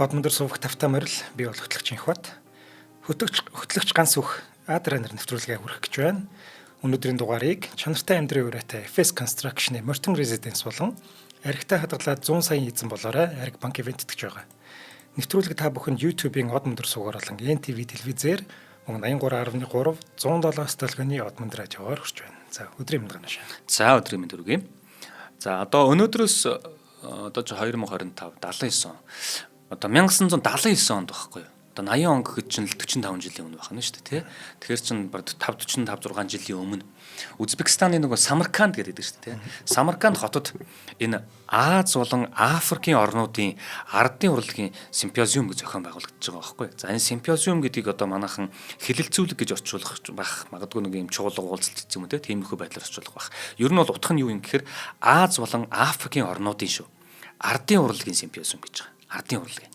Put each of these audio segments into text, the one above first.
Одмондор сувах тавтай морил би бол хөтлөгч Инхбат. Хөтлөгч ганц үх Адранер нэвтрүүлгээ хүргэх гэж байна. Өнөөдрийн дугаарыг чанартай амьдралын уриатай FS Construction-ы Мортон Residence болон аригтай хадгалаад 100 саяын эзэн болоорой Ариг банк ивент тэтгэж байгаа. Нэвтрүүлэг та бүхэнд YouTube-ийн Одмондор сувгаар болон NTV телевизээр мөн 83.3 107-аас долгионы Одмонд радиогоор хүрч байна. За өдрийн мэнд ганашаа. За өдрийн мэнд хүргэе. За одоо өнөөдрөөс одоо ч 2025 79 он. Одоо 1979 онд байхгүй юу? Одоо 80 он гэхэд чинь л 45 жилийн өмнө байна шүү дээ, тий. Тэгэхээр чинь баг 5 45 6 жилийн өмнө Узбекистаны нөгөө Самарканд гэдэг шүү дээ, тий. Самарканд хотод энэ Аз болон Африкийн орнуудын ардын урлагийн симпозиум гэж зохион байгуулагдаж байгаа байхгүй. За энэ симпозиум гэдгийг одоо манайхан хэлэлцүүлэг гэж орчуулах байх. Магадгүй нэг юм чуулга уулзалт гэх юм уу, тий. Тиймэрхүү байдлаар орчуулах байх. Ер нь бол утга нь юу юм гэхээр Аз болон Африкийн орнуудын шүү. Ардын урлагийн симпозиум гэж байгаа. Ардын урлагийн.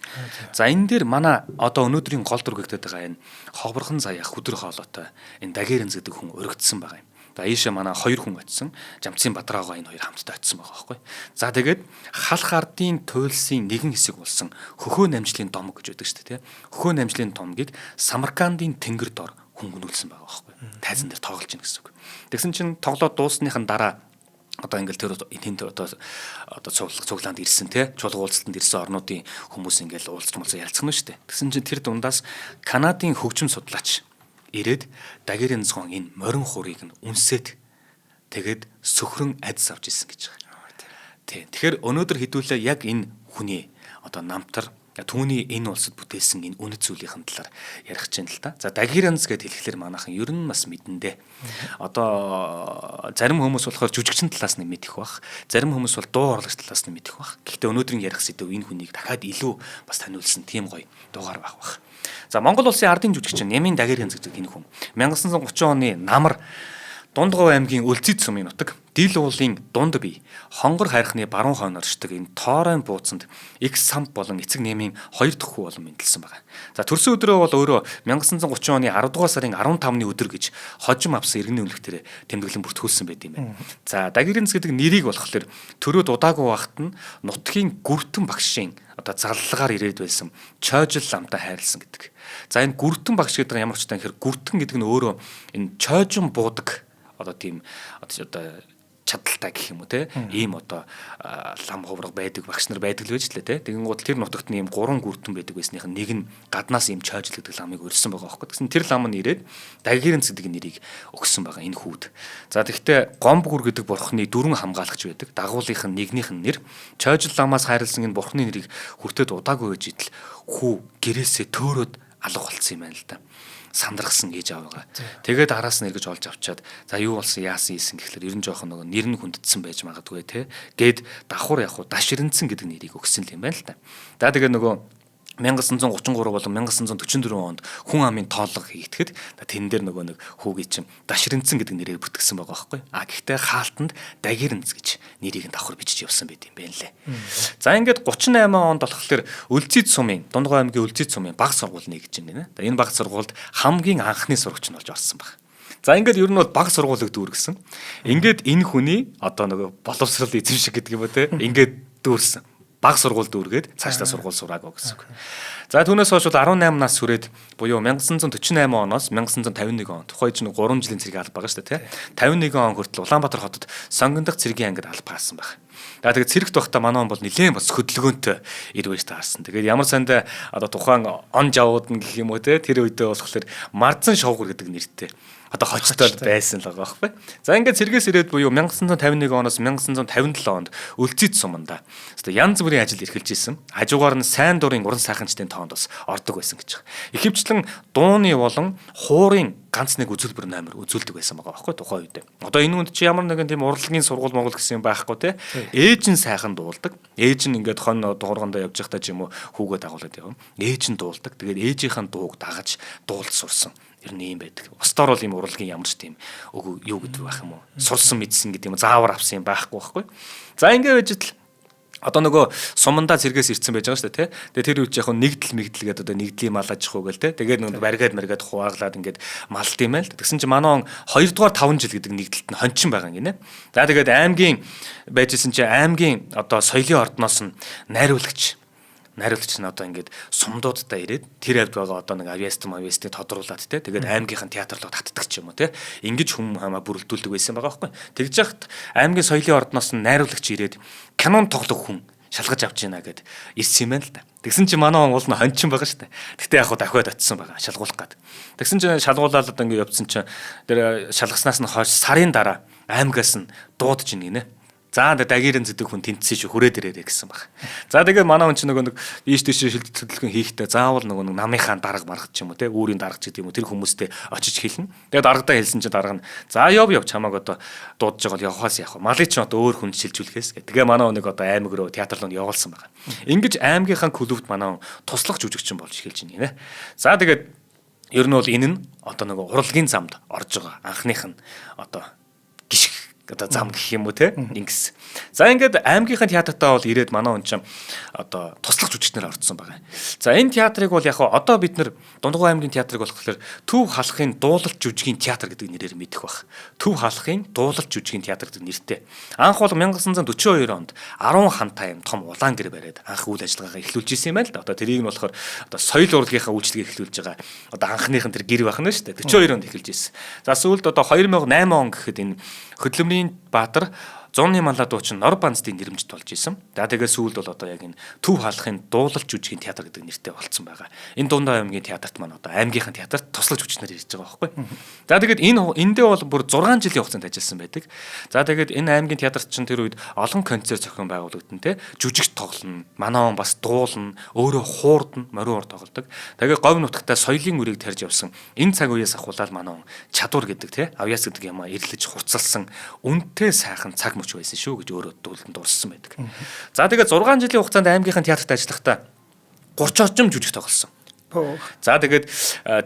За энэ дээр манай одоо өнөөдрийн гол дүр гэгдээд байгаа энэ ховрхон заяа хүдэр хоолойтой энэ Дагерэнз гэдэг хүн өргөдсөн байгаа юм. За ийшээ манай хоёр хүн очисон. Жамцын Бадраага энэ хоёр хамтдаа очисон байгаа байхгүй. За тэгээд халах ардын туйлсын нэгэн хэсэг болсон хөхөө намжлын домог гэж байдаг шүү дээ, тий. Хөхөө намжлын домгийг Самаркандын тэнгэр дор хөнгөнүүлсэн байгаа байхгүй. Тайзан дээр тоглож гин гэсэн үг. Тэгсэн чинь тоглоод дуусныхан дараа одоо ингээл тэр тэнд одоо цуглаанд ирсэн те чуулга уулзалтанд ирсэн орнуудын хүмүүс ингээл уулзч муулцаа ялцсан нь шүү дээ. Тэгсэн чинь тэр дундаас Канадын хөгжим судлаач ирээд Дагерын згон энэ морин хурыг нь үнсээд тэгээд сөхрөн адис авч ирсэн гэж байгаа. Тий. Тэгэхээр өнөөдөр хэдүүлээ яг энэ хүний одоо намтар түүний энэ улсад бүтээсэн энэ үнэт зүйлийнхэн талаар ярих чинь л та. За Дагиранз гэд хэлэхлээр манайхан ер нь бас мэдэндээ. Одоо зарим хүмүүс болохоор жүжигчин талаас нь мэдэх бах. Зарим хүмүүс бол дуу орлогч талаас нь мэдэх бах. Гэхдээ өнөөдрийн ярих сэдэв энэ хүнийг дахиад илүү бас таниулсан тийм гоё дугаар байх бах. За Монгол улсын ардын жүжигчин Нямын Дагиранз гэдэг энэ хүн 1930 оны намар Дундгов аймгийн Өлзий сумын нутаг Дил уулын дунд бие хонгор хайрхны баруун хойно оршдог энэ Тооройн бууцанд их самб болон эцэг нэмийн хоёр дахь хүү болон мэндэлсэн байгаа. За төрсөн өдрөө бол өөрөө 1930 оны 10 дугаар сарын 15-ны өдөр гэж хожим авсан иргэний үнэлэх дээр тэмдэглэн бүртгүүлсэн байт юм байна. За Дагирэнц гэдэг нэрийг болохоор төрөөд удаагүй байхад нь нутгийн гүртэн багшийн одоо заллагаар ирээд байсан чойжл ламтай хайрлсан гэдэг. За энэ гүртэн багш гэдэг нь ямар ч таан гэхээр гүртэн гэдэг нь өөрөө энэ чойжин буудаг одоо тийм одоо чадaltaй гэх юм уу те ийм одоо лам хувраг байдаг багш нар байдаг л байж лээ те. Тэгэнгүүт тэр нутагт нь ийм гурван гүртэн байдаг байсных нь нэг нь гаднаас ийм чойжл гэдэг ламыг өрсөн байгаа аахгүй. Тэгсэн тэр лам нь ирээд Дагирэнц гэдэг нэрийг өгсөн байгаа энэ хүүд. За тэгвэл Гомбгүр гэдэг бурхны дөрвөн хамгаалагч байдаг. Дагуулынх нь нэгнийх нь нэр чойжл ламаас хайрлсан энэ бурхны нэрийг хүртээд удаагүй байж идэл хүү гэрээсээ төөрөөд алга болцсон юм байна л да. Сандрахсан ээж аваагаа. Тэгээд араас нь эргэж олж авчаад за юу болсон яасан ийсэн гэхлээр ер нь жоохон нөгөө нэр нь хүнддсэн байж магадгүй те. Гээд давхар яг хуу Даширэнцэн гэдэг нэрийг өгсөн юм байна л та. За тэгээд нөгөө 1933 болон 1944 онд хүн амын тооллого хийгдэхэд тэн дээр нөгөө нэг хүүгийн чинь Даширэнцэн гэдэг нэрээр бүтгсэн байгаа байхгүй. А гэхдээ хаалтанд Дагирэнц гэж нэрийг нь давхар бичиж явсан байт юм байна лээ. За ингээд 38 онд болохоор Өлзий сумын Дундгой аймгийн Өлзий сумын баг сургууль нэгж юм байна. Энэ баг сургуульд хамгийн анхны сурагч нь болж орсон баг. За ингээд ер нь бол баг сургуулийг дүүргэсэн. Ингээд энэ хүний одоо нөгөө боловсрол эзэмшиг гэдэг юм уу те. Ингээд дүүрсэн. Баг сургууль дүүргээд цаашдаа сургууль сураагүй гэсэн үг. За түүнээс хойш бол 18 нас хүрээд буюу 1948 оноос 1951 он тухайн чинь 3 жилийн цэргийн алба байгаа шүү дээ, тий. 51 он хүртэл Улаанбаатар хотод сонгондох цэргийн ангид алба хаасан баг. За тэгээд цэрэгт байхдаа манай он бол нэлээд бас хөдөлгөөнтэй ирвэж таарсан. Тэгээд ямар сандаа одоо тухайн он жавууд нь гэх юм уу те тэр үедээ болохоор Мардсан шовгор гэдэг нэртэй одоо хочтой байсан л байгаа байхгүй. За ингээд цэргээс ирээд буюу 1951 оноос 1957 онд Өлзийд суманда одоо янз бүрийн ажил эрхэлж исэн. Хажуугаар нь сайн дурын уран сайханчдын тоонд бас ордог байсан гэж байгаа. Ихэвчлэн дууны болон хуурын ганц нэг үзүүлбэр номер үзүүлдэг байсан байгаа байхгүй тухайн үед. Одоо энэ үнд чи ямар нэгэн тийм урлагийн сургууль Монгол гэсэн юм байхгүй те. Ээж нь сайхан дуулдаг. Ээж нь ингээд хон дуургандаа явж байхдаа ч юм уу хүүгээ дагуулад явна. Ээж нь дуулдаг. Тэгээд ээжийнхэн дууг дагаж дуулж сурсан. Ер нь ийм байдаг. Бусдаар бол ийм урлагийн ямар ч тийм үгүй юу гэдэг байх юм уу? Сурсан мэдсэн гэдэг юм заавар авсан юм байхгүй байхгүй. За ингээд байж тал одоо нөгөө сумандаа цэргээс ирсэн байж байгаа шүү дээ тий. Тэгээ тэр үед яг нэгдэл мэгдэл гэдэг одоо нэгдлийн малаж явах уу гэл тий. Тэгээд нөгөө баригаад маргаад хувааглаад ингээд малт юм байл. Тэгсэн чинь манай он 2 дугаар 5 жил гэдэг нэгдэлт нь хончин байгаа юм гинэ. За тэгээд аймгийн байжсэн чинь аймгийн одоо соёлын ордноос нь найруулагч Найруулагч нь одоо ингээд сумдуудтай ирээд тэр хавьд байгаа одоо нэг авьяастан авьяастыг тодруулаад те, тэгээд аймгийнхан театр руу татдаг ч юм уу те, ингэж хүм хамаа бүрэлдүүлдэг байсан байгаа байхгүй. Тэгж яхад аймгийн соёлын ордноос нь найруулагч ирээд кинон тоглох хүн шалгаж авч ийна гэд ирсэн юм байна л да. Тэгсэн чинь манай хүн уул нь хончин байгаа шүү дээ. Гэтэ яг хуу дахиад очисон байгаа шалгуулах гад. Тэгсэн чинь шалгуулаад одоо ингээд явцсан чинь тэр шалгаснаас нь хойш сарын дараа аймгаас нь дуудаж ийн гинэ. За дагирын зэдэг хүн тэнцсэн шүү, хүрээд ирээрэй гэсэн баг. За тэгээд манай хүн чинь нөгөө нэг ийш тийш шилжих хөдөлгөөн хийхдээ заавал нөгөө нэг намынхаа дарга маргах ч юм уу те, үүрийн дарга ч гэдэг юм уу, тэр хүмүүстэй очиж хэлнэ. Тэгээд даргадаа хэлсэн чинь дарга нь за яв яв чамааг одоо дуудаж байгаа бол явахаас явах. Малыг чинь одоо өөр хүнд шилжүүлэхээс гэх. Тэгээ манай хүнийг одоо аймаг руу театр руу явуулсан байгаа. Ингэж аймгийнхаа клубт манай хүн туслах жүжигчин болж эхэлж байна гинэ. За тэгээд ер нь бол энэ нь одоо нөгөө урлагийн замд орж байгаа анхных нь одоо гიშг одоо зам гэх юм уу те, ингэс. За ингээд аймгийнхаа театртаа бол ирээд манай хүн чинь одоо туслах жүжигчнэр орцсон байгаа. За энэ театрыг бол яг одоо бид нар Дундгуй аймгийн театрыг болохоор Төв халахын дуулалт жүжигийн театр гэдэг нэрээр мэдэх бах. Төв халахын дуулалт жүжигийн театр гэдэг нэртэй. Анх бол 1942 онд 10 хантай юм том улаан гэр бариад анх үйл ажиллагаагаа эхлүүлж исэн юм байна л да. Одоо тэрийг нь болохоор одоо соёл урлагийнхаа үйлчлэгийг эхлүүлж байгаа одоо анхных нь тэр гэр байх нь шүү дээ. 42 онд эхэлж исэн. За сүүлд одоо 2008 он гэхэд энэ Хөдөлмөрийн Баатар зууны малаа дуучин Нор Банцдын нэрмжт болж исэн. За тэгээ сүүлд бол одоо яг энэ Төв халахын дуулалт жүжигийн театр гэдэг нэртэй болцсон байгаа. Энэ Дундаа аймгийн театрт маань одоо аймгийнхын театрт туслаж жүжигчнэр ирж байгаа байхгүй. За тэгээд энэ эндээ бол бүр 6 жилийн хугацаанд ажилласан байдаг. За тэгээд энэ аймгийн театрт чинь тэр үед олон концерт зохион байгуулагдан те, жүжигч тоглоно, манай он бас дуулна, өөрөө хуурдна, морин уур тоглодог. Тэгээд говь нутагтаа соёлын үрийг тарьж явсан. Энэ цаг үеэс ахуулаад манай он чадвар гэдэг те, авьяас гэдэг юм а эрлэж хурцлсан үнэтэй сайхан цаг мөч байсан шүү гэж өөрөө дүүлэн дурссан байдаг. За тэгээд 6 жилийн хугацаанд аймгийнхын театрт ажиллахдаа 30 орчим жүжиг тоглосон. За тэгээд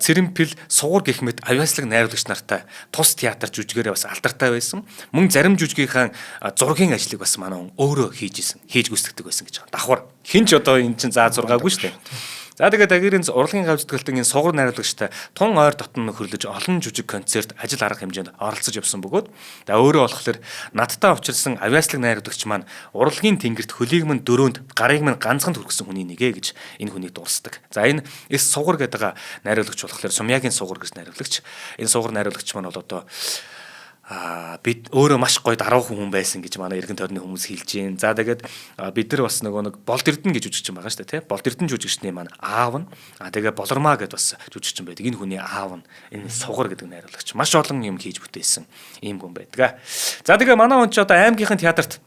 Цэрэмпэл, Сугар гэх мэт авьяаслаг найруулагч нартай тус театр жүжигээрээ бас алдартай байсан. Мөн зарим жүжигийнхаа зургийн ажлыг бас манай хүн өөрөө хийж исэн, хийж гүйцэтгэдэг байсан гэж байгаа. Давхар хэн ч одоо эн чинь заа зургаагүй шүү дээ. За тэгээд Дагирын урлагийн гав зүтгэлтэн энэ сугар найруулагчтай тун ойр дотн нөхөрлөж олон жүжиг концерт ажил арга хэмжээнд оролцож явсан бөгөөд за өөрөө болохоор надтай учирсан авьяаслаг найруулагч маань урлагийн тэнгэрт хөлийг минь дөрөөнд гарыг минь ганцхан түргэсэн хүний нэгэ гэж энэ хүнийг дурсдаг. За энэ эс сугар гэдэг найруулагч болохоор Сумьягийн сугар гэж найруулагч. Энэ сугар найруулагч маань бол одоо бид өөрөө маш гоё даруухан хүн байсан гэж манай эргэн тойрны хүмүүс хэлж байна. За тэгээд бид нар бас нөгөө нэг Болд Эрдэнэ гэж жүжигчин байгаа шүү дээ, тий. Болд Эрдэнэ жүжигчний маань аав нь, тэгээ Болормаа гэд бас жүжигчин байдаг. Энэ хүний аав нь энэ Сугар гэдэг найруулагч. Маш олон юм хийж бүтээсэн ийм хүн байдаг. За тэгээ манай хүн ч одоо аймгийнхын театрт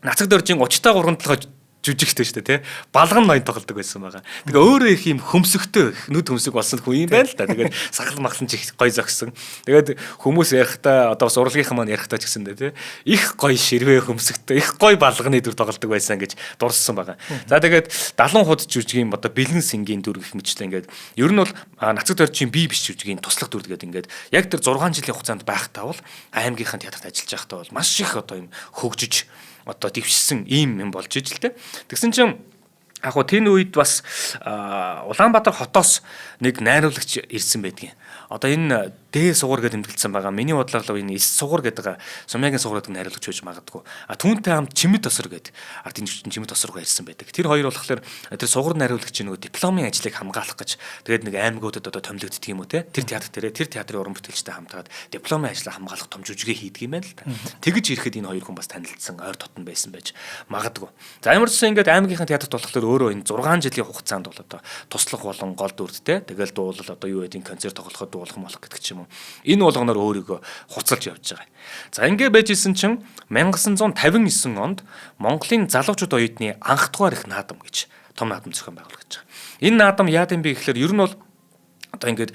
Нацаг дөржин 33 толгой жүжигчтэй шүү дээ, тий. Балган ноён тоглодог байсан байгаа. Тэгээ өөрөө их юм хөмсөгтэй нүд хөмсөг болсон хүн юм байна л да. Тэгээд сахал махлан ч их гой зогсон. Тэгээд хүмүүс ярихдаа одоо бас урлагийнхан маань ярихдаа ч гэсэндээ тий. Их гой ширвэ хөмсөгтэй, их гой балганы дүр тоглодог байсан гэж дурссан байгаа. За тэгээд 70 худ жүжигийн одоо бэлэн сэнгийн дүр гэх мэтчлээ ингээд ер нь бол Нацаг дөржийн бие биш жүжигийн туслах дүр гэдэг ингээд яг тэр 6 жилийн хугацаанд байхдаа бол аймгийнхын театрт ажиллаж байхдаа бол маш их одоо юм хөгжиж одоо дэвшсэн ийм юм болж ижил тэ. Тэгсэн чинь яг хуу тэн үед бас Улаанбаатар хотоос нэг найруулагч ирсэн байдгийн. Одоо энэ Д сугар гэж тэмдэглэсэн байгаа. Миний бодлоор л энэ эс сугар гэдэг Сумьягийн сугар гэдэг найруулагч байж магадгүй. А түүнтэй хамт Чимэд тосор гэдэг ардын жүжигчин Чимэд тосор руу ирсэн байдаг. Тэр хоёр болохоор тэр сугар найруулагч нөгөө дипломын ажлыг хамгаалах гэж тэгээд нэг аймагуудад одоо томилогддөг юм уу те. Тэр театр дээрээ тэр театрын уран бүтээлчтэй хамтраад дипломын ажлаа хамгаалах том жүжигээ хийдэг юм байна л та. Тэгэж ирэхэд энэ хоёр хүн бас танилцсан, ойр дотн байсан байж магадгүй. За ямар ч гэсэн ингээд аймгийнхын театрт болохоор өөрөө энэ 6 жилийн хугацаанд бол одоо туслах болон гол дүрдтэй тэгэл дуулал одоо юу гэдгийг концерт тоглоход дуулах молох гэдэг ч юм уу. Энэ болгоноор өөрийгөө хуцалж явж байгаа. За ингэ байж исэн чинь 1959 онд Монголын залуучууд оюутны анх дугаар их наадам гэж том наадам зохион байгуулагдаж байгаа. Энэ наадам яад юм бэ гэхлээр ер нь бол одоо ингээд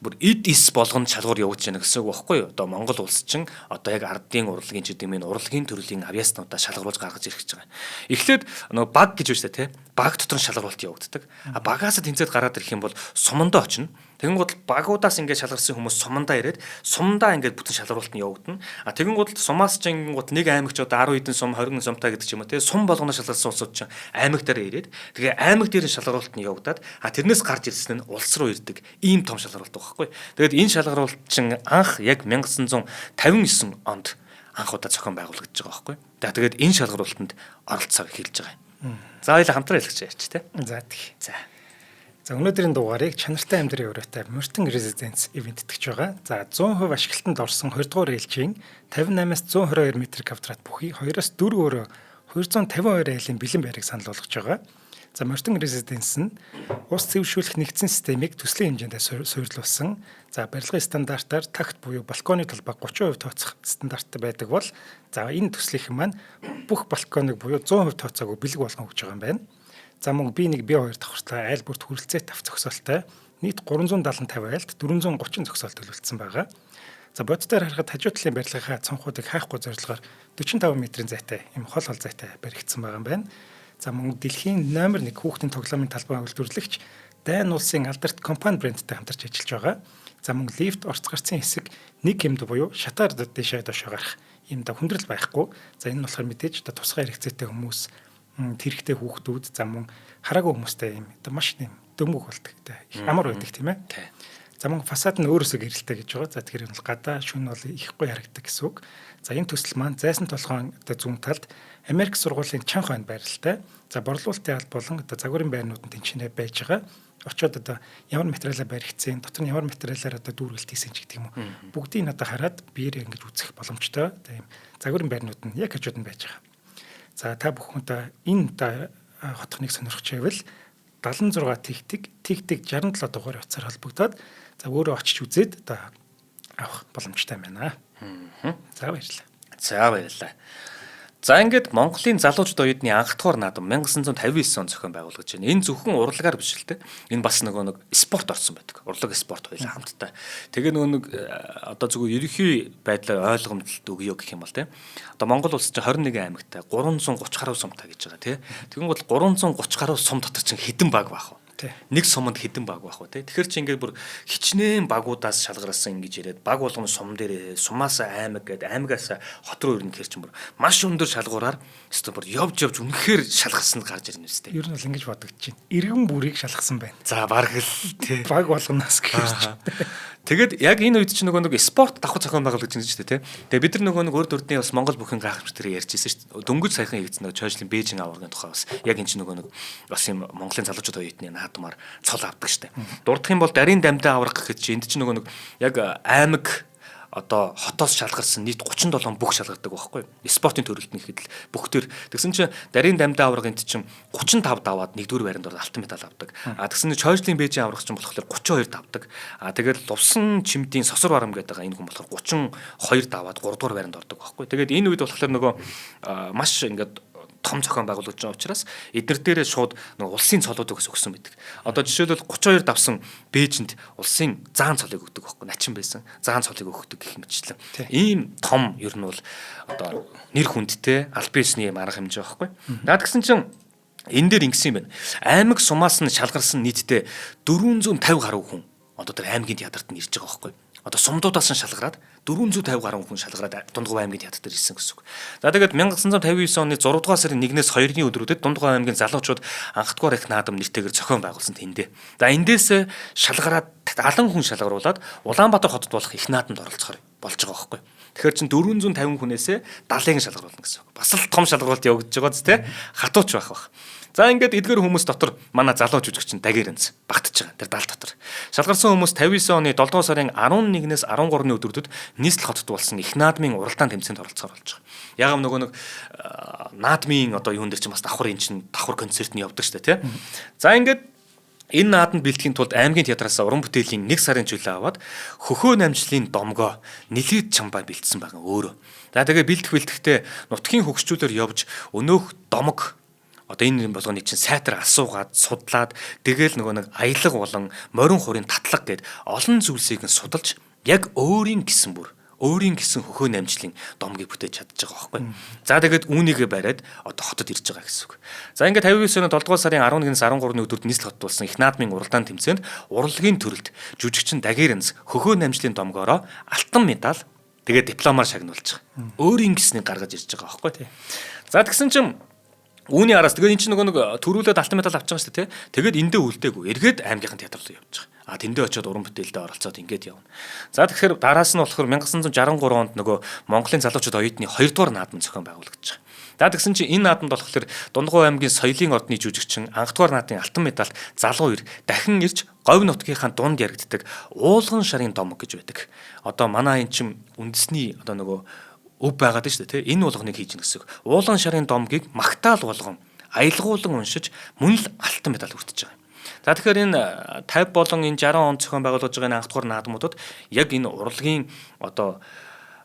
бүр эд эс болгонд шалгуур явуулж яана гэсэн үг байхгүй юу? Одоо Монгол улс чинь одоо яг ардын урлагийн ч гэдэг юм энэ урлагийн төрлийн авьяаснуудаа шалгаруулж гаргаж ирэх гэж байгаа. Эхлээд нөгөө баг гэж байна шүү дээ, тий? Баг дотор нь шалгаруулалт явагддаг. А багаас тэнцээд гараад ирэх юм бол сумандаа очино. Тэгэнгүүт багуудаас ингээд шалгарсан хүмүүс сумандаа ирээд сумандаа ингээд бүтэн шалгаруулалт нь явагдана. А тэгэнгүүт сумаас ч ингэнгүүт нэг аймагч одоо 10 хэдэн сум 20 сумтай гэдэг ч юм уу тий сум болгоно шалгарсан улсууд чинь аймаг дээр ирээд тэгээ аймаг дээр нь шалгаруулалт нь явагдаад а тэрнээс гарч ирсэн нь улс руу ирдэг ийм том шалгаруулалт байхгүй. Тэгээд энэ шалгаруулалт чинь анх яг 1959 онд анх удаа зохион байгуулагдаж байгаа байхгүй. За тэгээд энэ шалгаруулалтанд оролцсоор эхэлж байгаа юм. За хоёлаа хамтран хэлэх ярьч тий. За тэгье. За. За өнөөдрийн дугаарыг чанартай амьдралын өрөөтэй Мортон Residence ивээн тэтгэж байгаа. За 100% ашиглалтанд орсон 20 дугаар ээлжийн 58-аас 122 м квадрат бүхий 2-оос 4 өрөө 252 айлын бэлэн байрыг санал болгож байгаа. За Мортон Residence нь ус цэвэршүүлэх нэгдсэн системийг төслийн хэмжээнд суурилуулсан. За барилгын стандартаар такт буюу балконы талбай 30% тооцох стандарттай байдаг бол за энэ төслийнхэн маань бүх балконыг буюу 100% тооцоогүй бэлэг болгон өгч байгаа юм байна. За мөн B1, B2 давхартлаа айл бүрт хүрэлцээ тавь зохисолтой нийт 370 айлд 430 зохисол төлөвлөсөн байгаа. За бодитоор харахад хажуу талын барилгынхаа цонхуудыг хаахгүй зорилгоор 45 метрийн зайтай ийм хол хол зайтай баригдсан байгаа юм байна. За мөн дэлхийн номер 1 хүүхдийн тоглоомын талбай үйлдвэрлэгч Дайн улсын алдарт компани брендтэй хамтарч ажиллаж байгаа. За мөн лифт орц гарцын хэсэг нэг хэмд буюу шатаар дээшээ доошоо гарах ийм да хүндрэл байхгүй. За энэ нь болохоор мэдээж одоо тусгай хэрэгцээтэй хүмүүс, тэрэгтэй хүүхдүүд, за мөн хараагүй хүмүүстэй ийм одоо маш тийм дөмгөх болдог. Их амар байдаг тийм ээ. За мөн фасад нь өөрөөсөө гэрэлтэй гэж байгаа. За тэгэхээр энэ бол гадаа шүн бол ихгүй харагддаг гэсэн үг. За энэ төсөл маань зайсан толгойн одоо зүүн талд Америк сургуулийн чанх хойно байралтай. За борлуулалтын алба болон одоо загварын байрнууд нь тэнцэнэ байж байгаа. Очоод одоо ямар материалаар баригдсан, дотор нь ямар материалаар одоо дүүргэлт хийсэн ч гэдэг юм уу. Бүгдийг одоо хараад биеэр ингэж үзэх боломжтой. Одоо ийм загварын байрнууд нь яг хажууд нь байж байгаа. За та бүхэн одоо энэ одоо хотхныг сонирхож байвал 76 тэгтэг тэгтэг 67 дугаар утсаар холбогдоод за өөрөө очиж үзээд одоо авах боломжтой байна. За баярлалаа. За баярлалаа. За ингээд Монголын залуучууд оюутны анхдугаар наадам 1959 он зохион байгуулагдаж байна. Энэ зөвхөн урлагаар биш л дээ. Энэ бас нөгөө нэг спорт орсон байдаг. Урлаг спорт хоёулаа хамттай. Тэгээ нөгөө нэг одоо зүгээр ерөнхий байдлаар ойлгомжлолт өгье гэх юм бол тийм. Одоо Монгол улс чинь 21 аймагтай 330 гаруй сумтай гэж байгаа тийм. Тэгэн гол 330 гаруй сум дотор чинь хэдэн баг байх вэ? Нэг суманд хэдэн баг байх вэ те. Тэгэхээр чи ингээд бүр хичнээн багуудаас шалгарсан ингэж яриад баг болгоно сум дээр сумаас аймаг гээд аймагаас хот руу ирнэ гэхэр чинь бүр маш өндөр шалгуураар өстө бүр явж явж үнэхээр шалгарсан гарч ирнэ үстэй. Ер нь бол ингэж бодогдож байна. Иргэн бүрийг шалгасан байна. За бараг л те. Баг болгоноос гэхэр чинь. Тэгээд яг энэ үед чинь нөгөө нэг спорт давхар зохион байгуулагдаж байна шүү дээ, тэ. Тэгээд бид нар нөгөө нэг урд урдны бас Монгол бүхэн гайхамшиг дээр ярьж ирсэн шүү дээ. Дөнгөж саяхан хийгдсэн нөгөө Чойжлын Бээжин аваргын тухай бас яг энэ чинь нөгөө нэг бас юм Монголын залуучууд оюутны наадмаар цол авдаг шүү дээ. Дурдах юм бол дарийн дамдаа аварга гэхэд чинь энд чинь нөгөө нэг яг аймаг одоо хотоос шалгарсан нийт 37 бүх шалгардаг байхгүй юу? Спортын төрөлд нь ихэд л бүх төр. Тэгсэн чинь дарийн дамдаа аварга энд чинь 35 даваад 1-р байранд ороод алтан медаль авдаг. А тэгсэн чинь Чойжлын Бээжин аварга чинь болохоор 32 давдаг. А тэгээд Лувсан чимдийн сосор барам гэдэг байгаа энэ хүн болохоор 32 даваад 3-р байранд ордог байхгүй юу? Тэгээд энэ үед болохоор нөгөө маш ингээд том зохион байгуулагдаж байгаа учраас эднэр дээрээ шууд нөгөө улсын цолуудыг бас өгсөн байдаг. Одоо жишээлбэл 32 давсан Бээжинд улсын заан цолыг өгдөг байхгүй начин байсан. Заан цолыг өгдөг гэх мэтчлэн. Ийм том ер нь бол одоо нэр хүндтэй албан ёсны юм арга хэмжээ байхгүй. Наад гэсэн чинь энэ дээр ингэсэн юм байна. Аймаг сумаас нь шалгарсан нийтдээ 450 гаруй хүн одоо тэр аймгийн театрт нь ирж байгаа байхгүй. Одоо сумдуудаас нь шалгараад 450 гаруй хүн шалгараад Дундгов аймгийн театр дээр ирсэн гэсэн үг. За тэгээд 1959 оны 6 дугаар сарын 1-ээс 2-ны өдрүүдэд Дундгов аймгийн залуучууд анхдугаар их наадам нэртэйгээр зохион байгуулсан тэндээ. За эндээс шалгараад 70 хүн шалгаруулад Улаанбаатар хотод болох их наадамд оролцохоор болж байгаа байхгүй. Тэгэхээр чин 450 хүнээсээ 70-ыг шалгаруулна гэсэн үг. Бас л том шалгаруулалт явагдаж байгаа зү тэ. Хатууч байх бах. За ингээд эдгээр хүмүүс дотор манай залуу жүжигчин Дагирэнц багтж байгаа. Тэр 70 дотор. Шалгарсан хүмүүс 59 оны 7 дугаар сарын 11-ээс 13-ны өдрүүдэд нийслэл хотод болсон их наадмын уралдаан тэмцээнд оролцохоор болж байгаа. Яг нөгөө нэг наадмын одоо юун дээр чинь бас давхар эн чинь давхар концерт нь явдаг шүү дээ, тий. За ингээд энэ нааданд бэлтгэхийн тулд аймгийн театраас уран бүтээлийн 1 сарын чөлөө аваад хөхөө намжлын домгоо нэлээд чамбай бэлдсэн байгаа өөрөө. За тэгээ бэлдэх бэлтгэхдээ нутгийн хөгшчүүлээр явж өнөөх домог одоо энэ болгоныг чинь сайтар асуугаад судлаад тэгэл нөгөө нэг аялга болон морин хурын татлага гэд олон зүйлсийг нь судалж яг өөрийн гисэн бүр өөрийн гисэн хөхөө намжлын домгийг бүтээж чадж байгаа байхгүй. За тэгээд үүнийгээ бариад одоо хотод ирж байгаа гэсэн үг. За ингээд 59 оны 7 дугаар сарын 11-ээс 13-ны өдөрт нийслэл хотод болсон их наадмын уралдаан тэмцээнд урлагийн төрөлд жүжигчин Дагирэнц хөхөө намжлын домгоороо алтан медаль тэгээд дипломаар шагнуулж байгаа. Өөрийн гиснийг гаргаж ирж байгаа байхгүй. За тэгсэн чинь үүний араас тэгээд эн чинь нөгөө нэг төрүүлээд алтан медаль авч байгаа шүү дээ, тий. Тэгээд эндээ үлдээгүй. Эргээд аймгийнхан театр руу явж байгаа. А тэндээ очиод уран бүтээлдээ оролцоод ингээд явна. За тэгэхээр дараас нь болохоор 1963 онд нөгөө Монголын залуучууд оюутны 2 дугаар наадам зохион байгуулагдаж байгаа. За тэгсэн чинь энэ наадамд болохоор Дундгуй аймгийн соёлын ордны жүжигчин анхдугаар наадын алтан медальт залуу ир дахин ирж говь нутгийнхаа дунд яригддаг уулган шарын домог гэж байдаг. Одоо манай эн чинь үндэсний одоо нөгөө өв байгаад шүү дээ, тий. Энэ уулганыг хийж гин гэсэн. Уулган шарын домгийг магтаал болгон аялгуулан уншиж мөн л алтан медаль хүртэж байгаа юм. За тэгэхээр энэ 50 болон энэ 60 онд зохион байгуулж байгаа энэ анхдугаар наадмуудад яг энэ урлагийн одоо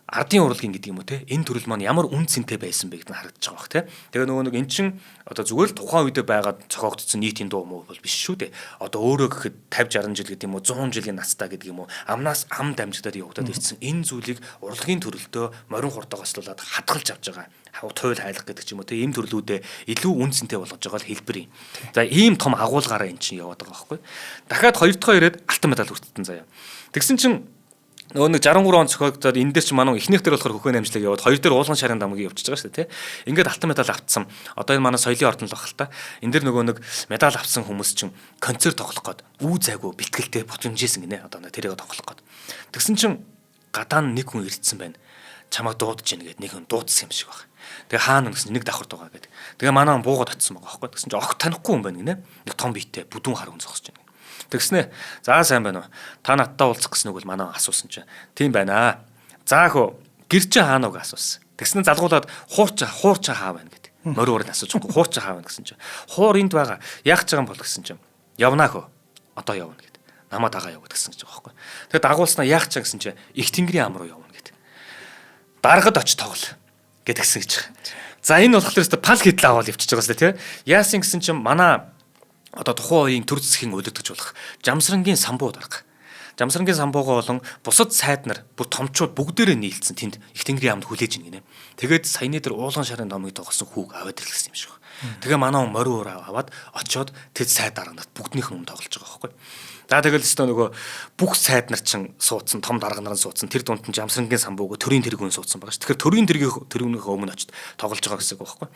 ардын урлагийн гэдэг юм уу те, энэ төрөл маань ямар үн цэнтэй байсан бэ гэдэг нь харагдаж байгаа бах те. Тэгээ нөгөө нэг эн чин одоо зүгээр л тухайн үедээ байгаад зохиогдсон нийтийн дуу муу бол биш шүү дээ. Одоо өөрөө гэхэд 50 60 жил гэдэг юм уу, 100 жилийн настай гэдэг юм уу, амнаас ам дамжигдаад явагдаад ирсэн энэ зүйлийг урлагийн төрөлтөө морин хурдаа гослуулад хадгалж авч байгаа туйл хайлах гэдэг ч юм уу те, ийм төрлүүдээ илүү үн цэнтэй болгож байгаа л хэлбэр юм. За ийм том агуулгаараа эн чин яваад байгаа байхгүй. Дахиад хоёр дахь ирээд алтан медаль хүртсэн заяа. Тэгсэн чинь нөгөө нэг 63 он зохиогдоод энэ дээр чи манай эхнийх дээр болохоор хөхөө намжлаг яваад, хоёр дээр уулган шарын дамгийг явчихж байгаа шүү дээ, тий. Ингээд алтан медаль авцсан. Одоо энэ манай соёлын ордон л баг л та. Энэ дэр нөгөө нэг медаль авсан хүмүүс чинь концерт тоглох гээд үү зайгүй бэлтгэлтэй бутамжсэн гинэ. Одоо тэрийг тоглох гээд. Тэгсэн чинь гадаа нэг хүн ирдсэн байна. Чамайг дуудаж ийн гэд нэг хүн дуудсан юм шиг баг. Тэгээ хаана гэсэн нэг давхарт байгаа гэд. Тэгээ манай хүн буугаад очсон байгаа байхгүй. Тэгсэн чинь огт танихгүй хүн байна гинэ. Нэг том биетэй бүдүүн хар хүн зогсож байна. Тэгснэ. За сайн байна уу? Та надтай уулзах гэсэн үг бол манай асуусан чинь. Тийм байна. За хөө гэр чинь хаана уу гэж асуусан. Тэгснэ залгуулад хуурча хаа байна гэд. Морин уурыг асууж байгаа. Хуурча хаа байна гэсэн чинь. Хуур энд байгаа. Яах ч байгаа юм бол гэсэн чинь. Явнаа хөө. Одоо явна гэд. Намаа дагаа яв гэсэн гэж байгаа байхгүй. Тэгээд дагуулснаа яах ч гэсэн чинь их тэнгэрийн ам руу явна гэд. Даргад очиж тоглол гэдгсэн гэж. За энэ болохоор өстө пал хэдл аваад явчихж байгаа сте тий. Яасан гэсэн чинь манай одоо тухайн үеийн төр засгийн удирдахч болох Жамсрангийн самбуу дарга. Жамсрангийн самбуугаа болон бусад сайд нар бүр томчууд бүгдээрээ нийлцсэн тэнд их тэнгэрийн амд хүлээж ин гинэ. Тэгээд саяны дээр уулган шарын домыг тоглосон хүүг аваад ирлсэн юм шиг байна. Тэгээ манай хүн морин уур аваад очоод тэд сайд дарга нарт бүгднийх нь өмнө тоглож байгаа байхгүй. За тэгэл өстө нөгөө бүх сайд нар чинь суудсан, том дарга нар нь суудсан. Тэр дунд нь Жамсрангийн самбууг төрийн тэргүүн суудсан байгаа ш. Тэгэхээр төрийн тэргүүнийхээ өмнө очиж тоглож байгаа гэсэн үг байхгүй.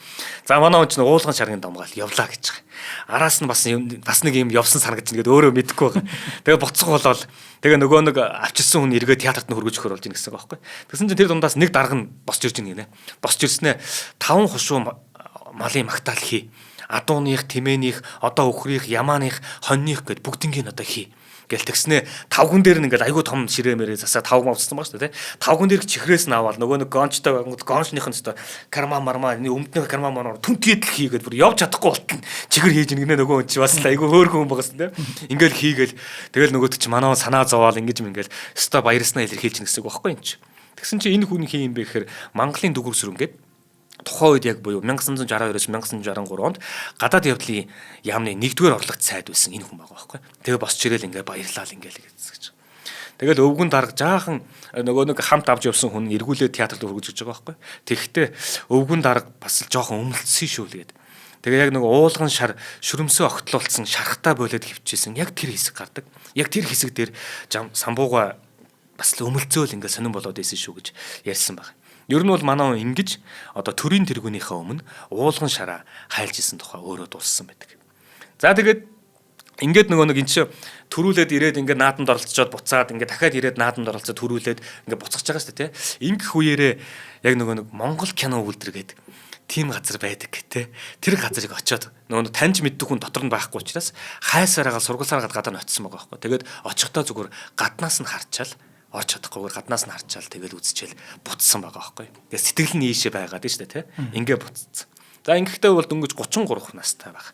За манай хүн чинь уулган шаргын домгаал явлаа гэж байгаа. Араас нь бас нэг юм явсан санагдаж нэгэд өөрөө мэдэхгүй байгаа. Тэгээ буцах болол тэгээ нөгөө нэг авчирсан хүн эргээ театрт нь хөргөж өгөхөр болж ийн гэсэн үг байхгүй. Тэгсэн чинь тэр дундаас нэг дарга нь босч ирж гинэ. Босч ирснээ 5 хушуу малын магтаал хий. Адууных, тэмээнийх, одоо өхрийнх, ямааных, хоньных гэд бүгднгийн одоо хий. Гэл тэгснэ тавган дээр нь ингээл айгүй том ширээ мэрээ засаа тавг мавцсан байгаа шүү дээ, тий. Тавган дээр чихрээс нь аваад нөгөө нэг гончтой байгангууд гончных нь өстой карма марма өмднөх карма марма түнтгээд л хийгээд бүр явж чадахгүй болтол чихэр хийж гинэ нөгөө хүн чи бас л айгүй хөөрхөн хүн байгасан тий. Ингээл хийгээл тэгэл нөгөөт чи манай санаа зовоол ингэж юм ингээл өстой баярснаа илэрхийлж гин гэсэн үг байхгүй юм чи. Тэгсэн чи энэ хүн хий юм бэ гэхээр Монголын дүгүр сүрэнгээд тухайн үед яг буюу 1962-оос 1963 онд гадаад явдлын яамны 1-р орлогч сайд байсан энэ хүн байгаа байхгүй. Тэгээ босч ирэл ингээ баярлал ингээл гэсэн гэж. Тэгэл өвгөн дарга жаахан нөгөө нэг хамт авч явсан хүн эргүүлээ театрт хөргөж гэж байгаа байхгүй. Тэгэхдээ өвгөн дарга бас л жоохон өмлөцсөн шүү л гээд. Тэгээ яг нэг уулган шар шүрмсөө огтлуулсан шархтаа болоод хөвчээсэн яг тэр хэсэг гардаг. Яг тэр хэсэг дээр самбууга бас л өмлөцөөл ингээ сонирн болоод исэн шүү гэж ярьсан баг. Ер нь бол манай хүн ингэж одоо төрийн тэргүүнийхээ өмнө уулган шараа хайлж исэн тухай өөрөө дууссан байдаг. За тэгээд ингээд нөгөө нэг эн чинь төрүүлээд ирээд ингээд наадамд оролцоод буцаад ингээд дахиад ирээд наадамд оролцоод төрүүлээд ингээд буцах байгаа шүү дээ, тий. Ингэх үеэрээ яг нөгөө нэг Монгол кино үйлдвэр гэдэг тийм газар байдаг гэх тэр газрыг очиод нөгөө таньж мэддэг хүн дотор нь байхгүй учраас хайсараагаа сургалсараагаа гадаа нь очисон байгаа байхгүй. Тэгээд очихдоо зүгээр гаднаас нь харчаал орч чадахгүйгээр гаднаас нь харчаал тэгэл үзчихэл буцсан байгаа байхгүй. Тэгээ сэтгэл нь ийшээ байгаад нь шүү дээ, тий. Ингээ буцсан. За ингэхдээ бол дөнгөж 33 настай баг.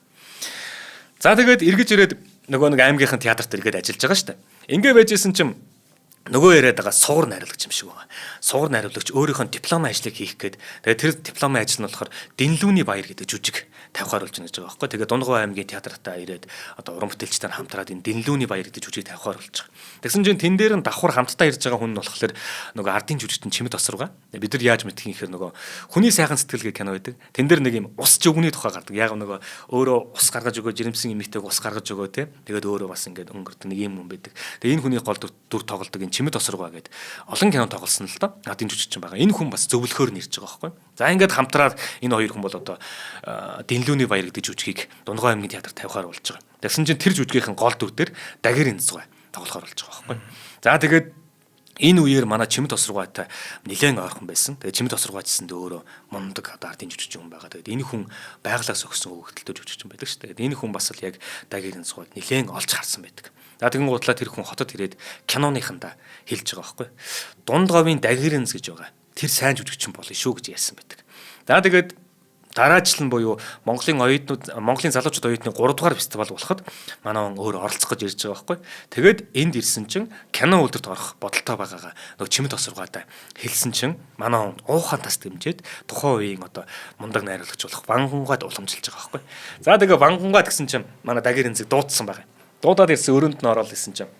За тэгээд эргэж ирээд нөгөө нэг аймгийнхан театрт эргээд ажиллаж байгаа шүү дээ. Ингээ байжсэн чинь нөгөө яриад байгаа сугар найруулагч юм шиг байгаа. Сугар найруулагч өөрийнхөө дипломын ажлыг хийх гээд тэгээд тэр дипломын ажил нь болохоор Дэнлүүний баяр гэдэг жүжиг тавихаар болж байна гэж байгаа байхгүй. Тэгээд Дундгой аймгийн театртаа ирээд одоо уран бүтээлчдээр хамтраад энэ Дэнлүүний баяр гэдэг жүжиг тавихаар болж байгаа. Тэгсэн чинь тэн дээр нь давхар хамтдаа ирж байгаа хүн нь болохоор нөгөө ардын жүжигчин Чимэд Осрууга. Бид нар яаж мэдэх юм гэхээр нөгөө хүний сайхан сэтгэл гэх кино байдаг. Тэн дээр нэг юм ус жөвгний тухай гардаг. Яг нөгөө өөрөө ус гаргаж өгөө, жирэмсэн эмэгтэйг ус гаргаж өгөө те. Тэгээд өөрөө бас ингээд өнгөрдөг нэг юм юм байдаг. Тэгээд энэ хүний гол дүр тоглодог энэ Чимэд Осрууга гэдэг олон кино тоглосон л доо. Ардын жүжигчин байгаа. Энэ хүн бас зөвлөхөөр нь ирж байгаа байхгүй. За ингээд хамтраад энэ хоёр хүн бол одоо Дэнлүүний баяр гэдэг жүжигийг Дундгой аймгийн театрт тавихаар болж байгаа. Тэгсэн чинь тэр жүжигийнхэн гол дүр дээр Дагир Энцгой тоглохоор болж байгаа байхгүй. За тэгээд Энэ үеэр манай Чимэд Тосрогойтой нэлээд ойрхон байсан. Тэгээ Чимэд Тосрогой гэсэндээ өөрөө мундаг одоо ардын жүжигчин хүн байгаа. Тэгээд энэ хүн байглаас өгсөн өгөгдөлтэй жүжигчин байдаг шүү дээ. Тэгээд энэ хүн бас л яг Дагирын цугыг нэлээд олж харсан байдаг. За тэгэн гутлаа тэр хүн хотод ирээд киноныхандаа хэлж байгаа байхгүй. Дунд говийн Дагирынз гэж байгаа. Тэр сайн жүжигчин болно шүү гэж ярьсан байдаг. За тэгээд дараа жил нь буюу Монголын оюутнууд, Монголын залуучууд оюутны 3 дугаар фестивал болоход манай он өөр оролцох гэж ирж байгаа байхгүй. Тэгээд энд ирсэн чинь кино үйлдвэрт орох бодолтой байгаагаа нөгөө Чимэд Тосрогойтой хэлсэн чинь манай он уухаан тас дэмжиж тухайн үеийн одоо мундаг найруулагч болох Вангунгад уламжилж байгаа байхгүй. За тэгээ Вангунгад гэсэн чинь манай Дагирэнзэг дуудсан байгаа. Дуудаад ирсэн, өрөөнд нь ороод ирсэн чинь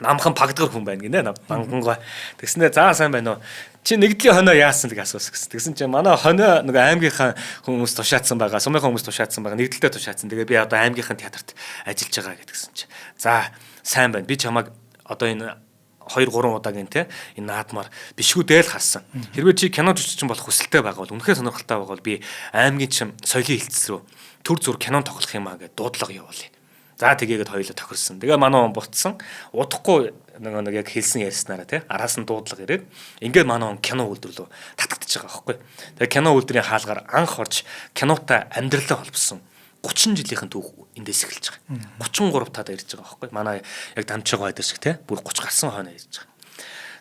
намхан пагдгар хүн байна гинэ Вангунгай. Тэгснээр за сайн байна уу? Чи нэгдлийн хонио яасан гэж асуусан гэсэн. Тэгсэн чинь манай хонио нөгөө аймгийнхаа хүмүүс тушаацсан байгаа, сумынхаа хүмүүс тушаацсан байгаа, нэгдэлтэй тушаацсан. Тэгээ би одоо аймгийнхаа театрт ажиллаж байгаа гэдгсэн чи. За сайн байна. Би чамайг одоо энэ 2 3 удаагийн те энэ наадмаар бишгүү дээл харсан. Хэрвээ чи кино жүжигчин болох хүсэлтэй байгаа бол, үнэхээр сонирхолтой байгаа бол би аймгийн чим соёлын хэлтс рүү төр зүр кинон тоглох юм а гэж дуудлага явуулъя. За тэгээгээд хоёулаа тохирсон. Тэгээ манай он буцсан. Удахгүй нөгөө нэг яг хэлсэн ярьснараа тий араас нь дуудлага ирээд ингээд манай он кино үйлдвэр рүү татагдчихж байгаа байхгүй. Тэгээ кино үйлдвэрийн хаалгаар анх орж кинотой амьдралаа холбосон 30 жилийнхэн түүх эндээс эхэлж байгаа. 33 таад ирж байгаа байхгүй. Манай яг дамжиж байгаа шиг тий бүр 30 гарсан хойно ирж байгаа.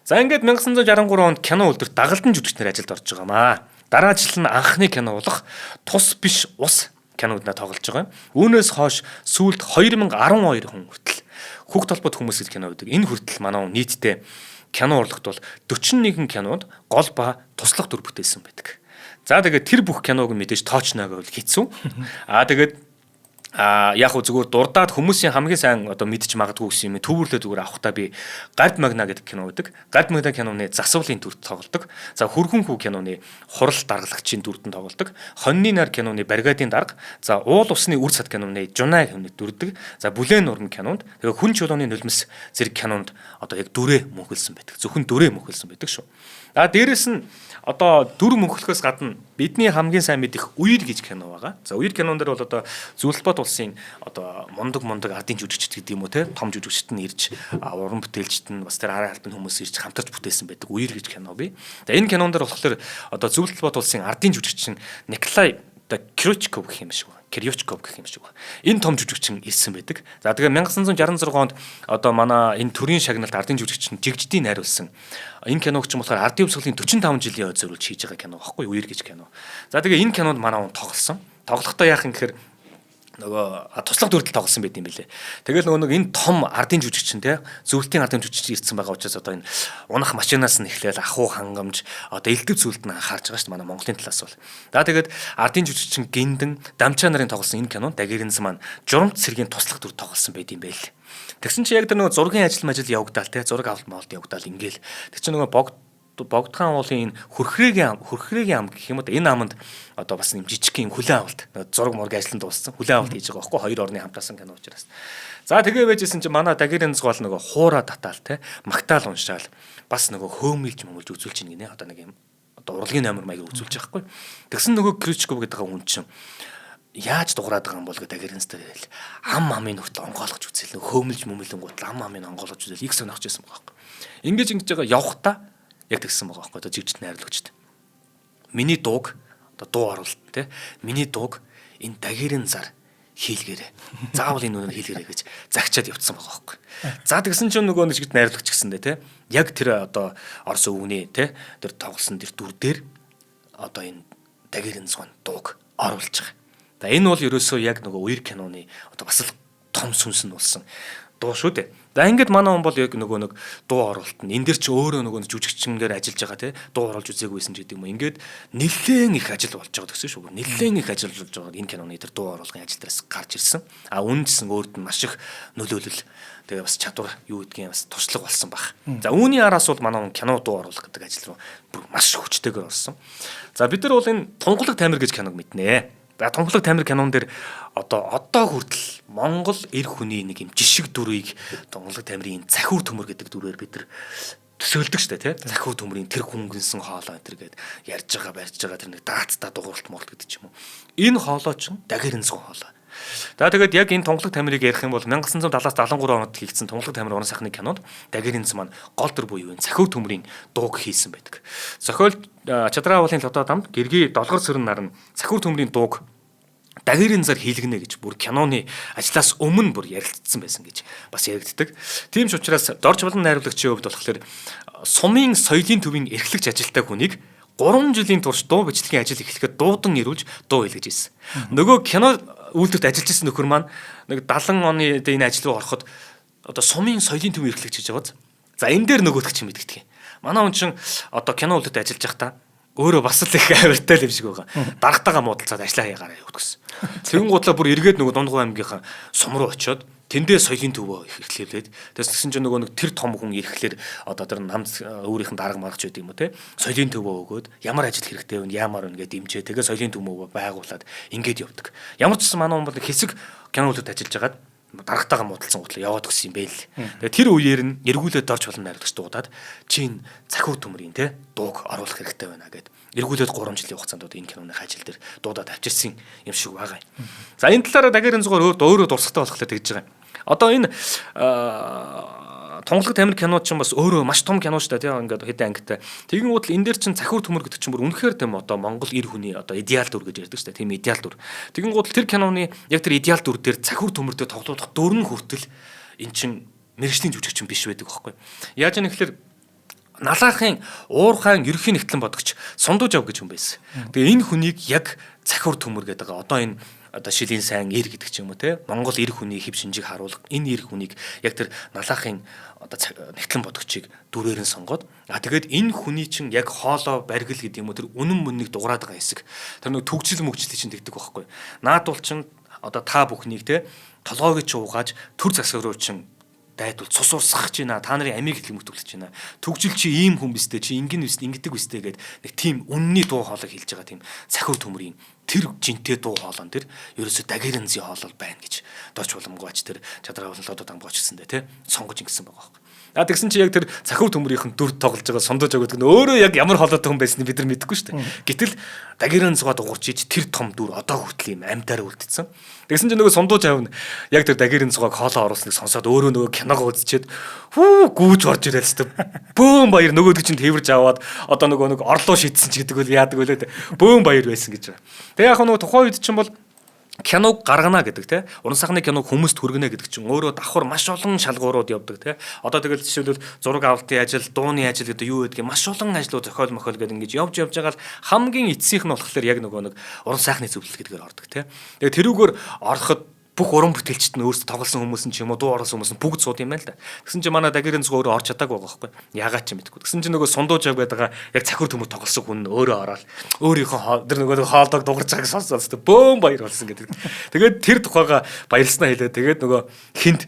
За ингээд 1963 онд кино үйлдвэрт дагалдан жүжигчнэр ажилд орж байгаа маа. Дараа жил нь анхны кино болох Тус биш ус киноднаа тоглож байгаа юм. Үүнээс хойш сүүлд 2012 хүн хүртэл Хүүхд толгойд хүмүүс гэж кино байдаг. Энэ хүртэл манай хүн нийтдээ кино урлагт бол 41 кинонд гол ба туслах дүр бүтээсэн байдаг. За тэгээд тэр бүх киног мэдээж тоочно гэвэл хэцүү. Аа тэгээд яг хөө зүгээр дурдаад хүмүүсийн хамгийн сайн одоо мэдчих магадгүй гэсэн юм төвөрлөө зүгээр авахтаа би Гард Магна гэдэг кино байдаг. Гард Магна киноны засвалын дүрт тоглодог. За Хөргөн хүү киноны хурал даргалагчийн дүрдэн тоглодог. Хоньны нар киноны бригадын дарга. За Уул усны үр цад киноны Жунай киноны дүрдэг. За Бүлээн нурм кинонд, тэгээ Хүн чулууны нулимс зэрэг кинонд одоо яг дүрээ мөнхөлсөн байдаг. Зөвхөн дүрээ мөнхөлсөн байдаг шүү. А дээрэс нь одоо дүр мөнхлөхөөс гадна бидний хамгийн сайн мэдих Үер гэж кино байгаа. За Үер кинон дээр бол одоо Зүйлбат улсын одоо мундаг ардын жүжигчд гэдэг юм уу те том жүжигчд нь ирж, уран бүтээлчд нь бас тэр арын албаны хүмүүс ирж хамтарч бүтээсэн байдаг Үер гэж кино бий. За энэ кинон дээр болохоор одоо Зүйлбат улсын ардын жүжигчин Николай Крючков гэх юм шиг байна. Кирючков гэх юм шиг байна. Энэ том жүжигчин ирсэн байдаг. За тэгээ 1966 онд одоо манай энэ төрийн шагналт ардын жүжигчин Жигждийн найруулсан. Энэ киног ч юм болохоор ардын хувьсгалын 45 жилийн ой зориулж хийж байгаа кино багхгүй, Үер гэж кино. За тэгээ энэ кинонд манай хүн тоглосон. Тоглохдоо яах юм гэхээр нөгөө туслах дүрдэл тоглосон байт юм билээ. Тэгэл нөгөө нэг энэ том ардын жүжигчин те зөвлөлтийн ардын жүжигчин ирсэн байгаа учраас одоо энэ унах машинаас нь эхлээл ахуй хангамж одоо элдв зүйлд нь анхаарч байгаа шүү дээ манай Монголын талаас бол. За тэгээд ардын жүжигчин Гиндэн Дамчаа нарын тоглосон энэ кинонд Дагирэнз маань журамт цэргийн туслах дүр тоглосон байт юм байл. Тэгсэн чи яг тэр нөгөө зургийн ажил мажил явагдаал те зураг авалт моолт явагдаал ингээл. Тэг чи нөгөө Богдхан уулын энэ хөрхрээгийн ам гэх юм уу, энэ аманд одоо бас юм жижиг юм хүлээн авалт зураг мураг ажиллан дууссан хүлээн авалт хийж байгаа байхгүй, хоёр орны хамтаасан кино учраас. За тэгээ байжсэн чинь манай Дагирын згоол нөгөө хуура татаал те магтаал уншаал бас нөгөө хөөмилж мөмөлж үзүүлж ин гинэ, одоо нэг юм одоо урлагийн номер маягаар үзүүлж байгаа байхгүй. Тэгсэн нөгөө Крючков гэдэг хүн чинь яаж дуграад байгаа юм бол гэдэг Дагирын дээр ирэл ам амын хүртэл онгойлгож үзэл, хөөмилж мөмөлөн гутал ам амын онгойлгож үзэл их сонирхож байсан байгаа байхгүй. Ингэж байгаа явхдаа яг тэгсэн байгаа байхгүй, одоо жигжид найруулагчд. Миний дууг одоо дуу оруулалт те. Миний дууг энэ Дагирын зар хийлгээрээ. Заавал энэ үнээр хийлгээрээ гэж загчаад явцсан байгаа байхгүй. За тэгсэн чинь нөгөө нэг жигд найруулагч гэсэндээ те. Яг тэр одоо Орос өвгөний те тэр тоглосон тэр дүр дээр одоо энэ Дагирын згон дууг оруулж байгаа. За энэ бол ерөөсөө яг нөгөө үер киноны одоо бас л том сүнс нь болсон дуу шүү дээ. За ингээд манай хүн бол яг нөгөө нэг дуу оруулалт нь энэ дэр чи өөрөө нөгөө жүжигчнгээр ажиллаж байгаа те дуу оруулж үзээгүйсэн ч гэдэг юм уу. Ингээд нэлээд их ажил болж байгаа гэсэн шүү. Нэлээд их ажил болж байгаа энэ киноны тэр дуу оруулгын ажил дээрээс гарч ирсэн. А үнэндсэн өөрт нь маш их нөлөөлөл тэгээ бас чадвар юу гэдгийг бас туршлага болсон баг. За үүний араас бол манай хүн кино дуу оруулах гэдэг ажил руу бүр маш хүчтэйгээр орсон. За бид нар бол энэ Тунгалаг тамир гэж киног мэднэ. За Тунгалаг тамир кинон дээр одоо хүртэл Монгол эр хүний нэг юм жишг дүрийг Тунгалаг тамирын захиур төмөр гэдэг дүрээр бид нар төсөөлдөг штэ тий. Захиур төмөрийн тэр хүнгэнсэн хоолой энэ төр гээд ярьж байгаа барьж байгаа тэр нэг даацтай дугууралт моолт гэдэг ч юм уу. Энэ хоолой чинь Дагирын згон хоолой. За тэгээд яг энэ Тунгалаг тамирыг ярих юм бол 1970-аас 73 онд хийгдсэн Тунгалаг тамир уран сайхны кинонд Дагеринз маань гол дүр буюу энэ Цахиур төмрийн дууг хийсэн байдаг. Зохиол Чадраавлын Лодоо дамд Гэргий Долгор сэрэн нар нь Цахиур төмрийн дууг Дагеринзаар хийлгэнэ гэж бүр киноны ажлаас өмнө бүр ярилцсан байсан гэж бас яригддаг. Тийм ч учраас Дорж болон найруулагчийн хувьд болохоор сумын соёлын төвийн эрхлэгч ажилтай хүнийг 3 жилийн турш дуу бичлэгийн ажил эхлэхэд дуудан ирүүлж дуу хийлгэж ирсэн. Нөгөө кино үйлдвэрт ажиллаж ирсэн нөхөр маань нэг 70 оны энэ ажил руу ороход одоо сумын соёлын төвийн эрхлэгч гэж байгаа. За энэ дээр нөгөөх чинь мэддэг юм. Манай хүн чинь одоо кино үйлдвэрт ажиллаж байхдаа өөрөө бас л их авиртай л юм шиг байгаа. Даргатайгаа муудалцаад ажиллаа хийгаараа явдаг гэсэн. Тэгэн гутлаа бүр эргээд нөгөө Дундгуй аймгийнхаа сум руу очиод тэндээ соёлын төвөө их эрхлүүлээд тэгсэн чинь нөгөө нэг тэр том хүн ирэхлээр одоо тэр нам өөрийнх нь дарга маргач байдаг юм уу те соёлын төвөө өгөөд ямар ажил хэрэгтэй вэ яамаар вэ гэдээ дэмжээ тэгээ соёлын төвөө байгуулад ингээд явдаг. Ямар ч гэсэн манай хүн бол хэсэг кино үйлдвэрт ажиллаж байгаад даргатайгаа муудалцсан гутлаа яваад өгсөн юм бэ л. Тэгээ тэр үеэр нь эргүүлээд Дорж болон найруулагч дуудаад чи энэ Цахиур төмрийн те дууг оруулах хэрэгтэй байна гэд эргүүлээд 3 жилийн хугацаанд одоо энэ киноны ажил дээр дуудаад авчирсан юм шиг байгаа юм. За энэ талаараа Дагерин зүгээр өөрөө дурсахтай болохоор тэгж байгаа юм. Одоо энэ Тунгалаг тамир кино ч бас өөрөө маш том кино шүү дээ тийм ингээд хэдэн ангитай. Тэгин гутал энэ дээр чинь Цахиур төмөр гэдэг чинь бүр үнэхээр тийм одоо Монгол эр хүний одоо идеал дүр гэж ярьдаг шүү дээ. Тийм идеал дүр. Тэгин гутал тэр киноны яг тэр идеал дүр дээр Цахиур төмөр дээр тоглуулах дүр нь хүртэл эн чинь мэргэжлийн жүжигчин биш байдаг байхгүй. Яаж юм гэхээр Налаахын уурхайн ерөнхий нэгтлэн бодогч Сундуужав гэж хүн байсан. Тэгээ энэ хүнийг яг Цахиур төмөр гэдэг байгаа. Одоо энэ одоо шилийн сайн эр гэдэг ч юм уу те Монгол эр хүний хэв шинжийг харуулах энэ эр хүнийг яг тэр Налаахын одоо нэгтлэн бодогчийг дүрээр нь сонгоод а тэгээд энэ хүний чинь яг хоолоо баргил гэдэг юм уу тэр үнэн мөннийг дуграад байгаа хэсэг тэр нэг төгжил мөгжил чинь тэгдэг байхгүй. Наадвал чинь одоо та бүхнийг те толгойг чи угааж төр засаг руу чинь дайдвал цус усгах гэж байна. Та нарын амийг хэлмэгдүүлж байна. Төгжил чи ийм хүн биз дээ. Чи ингэн биз ингэдэг биз дээ гэд нэг тийм үнний дуу хоолой хэлж байгаа тийм Цахиур төмрийн тэр жинтэй дуу хоолойн тэр ерөөсө Дагеринзийн хоолой байна гэж Дорж Булангуйч тэр Чадраа болон Лодоо Дамгооч гэсэндээ тий сонгож ингэсэн байгаа байхгүй. А тэгсэн чи яг тэр Цахиур төмрийнхэн дүр тоглож байгаа Сундууж гэдэг нь өөрөө яг ямар хоолойтой хүн байсныг бид нар мэдэхгүй шүү дээ. Гэтэл Дагеринзгаа дуурч иж тэр том дүр одоо хүртэл юм амьдаар үлдсэн. Тэгсэн чинь нөгөө Сундууж аав нь яг тэр Дагеринзгааг хоолоо оруулсныг сонсоод өөрөө нөгөө киногоо үзчихэд хүү гүүж орж ирэл хэвээр бөөн баяр нөгөөдөг чинь тээвэрж аваад одоо нөгөө нэг орлоо шийдсэн ч гэдэг үл яадаг үлээ бөөн баяр байсан гэж байна. Тэгээ яг нөгөө тухайн үед чинь бол киног гаргана гэдэг те уран сайхны киног хүмүүст хүргэнэ гэдэг чинь өөрөө давхар маш олон шалгуурууд явдаг те. Одоо тэгэл жишээлбэл зураг авалтын ажил, дууны ажил гэдэг юу гэдгийг маш олон ажлууд зохиол мохиол гэдэг ингэж явж явж байгаа л хамгийн эцсийнх нь болохоор яг нөгөө нэг уран сайхны зөвлөл гэдгээр ордог те. Тэгээ тэрүүгээр ороход бүх уран бүтээлчд нь өөрсдөө тоглосон хүмүүс нь ч юм уу дуу оруулсан хүмүүс нь бүгд сууд юм байна л да. Тэгсэн чинь манай Дагерин зүг өөрөө орч чадаагүй байгаа байхгүй. Яагаад ч юм мэдэхгүй. Тэгсэн чинь нөгөө Сундуужав гэдэг байгаа яг Цахиур төмөр тоглосон хүн нь өөрөө ороод өөрийнхөө тэр нөгөө хоолойг дугарч байгааг сонсоод өстө бөөн баяр болсон гэдэг. Тэгээд тэр тухайга баярлснаа хэлээ. Тэгээд нөгөө хинт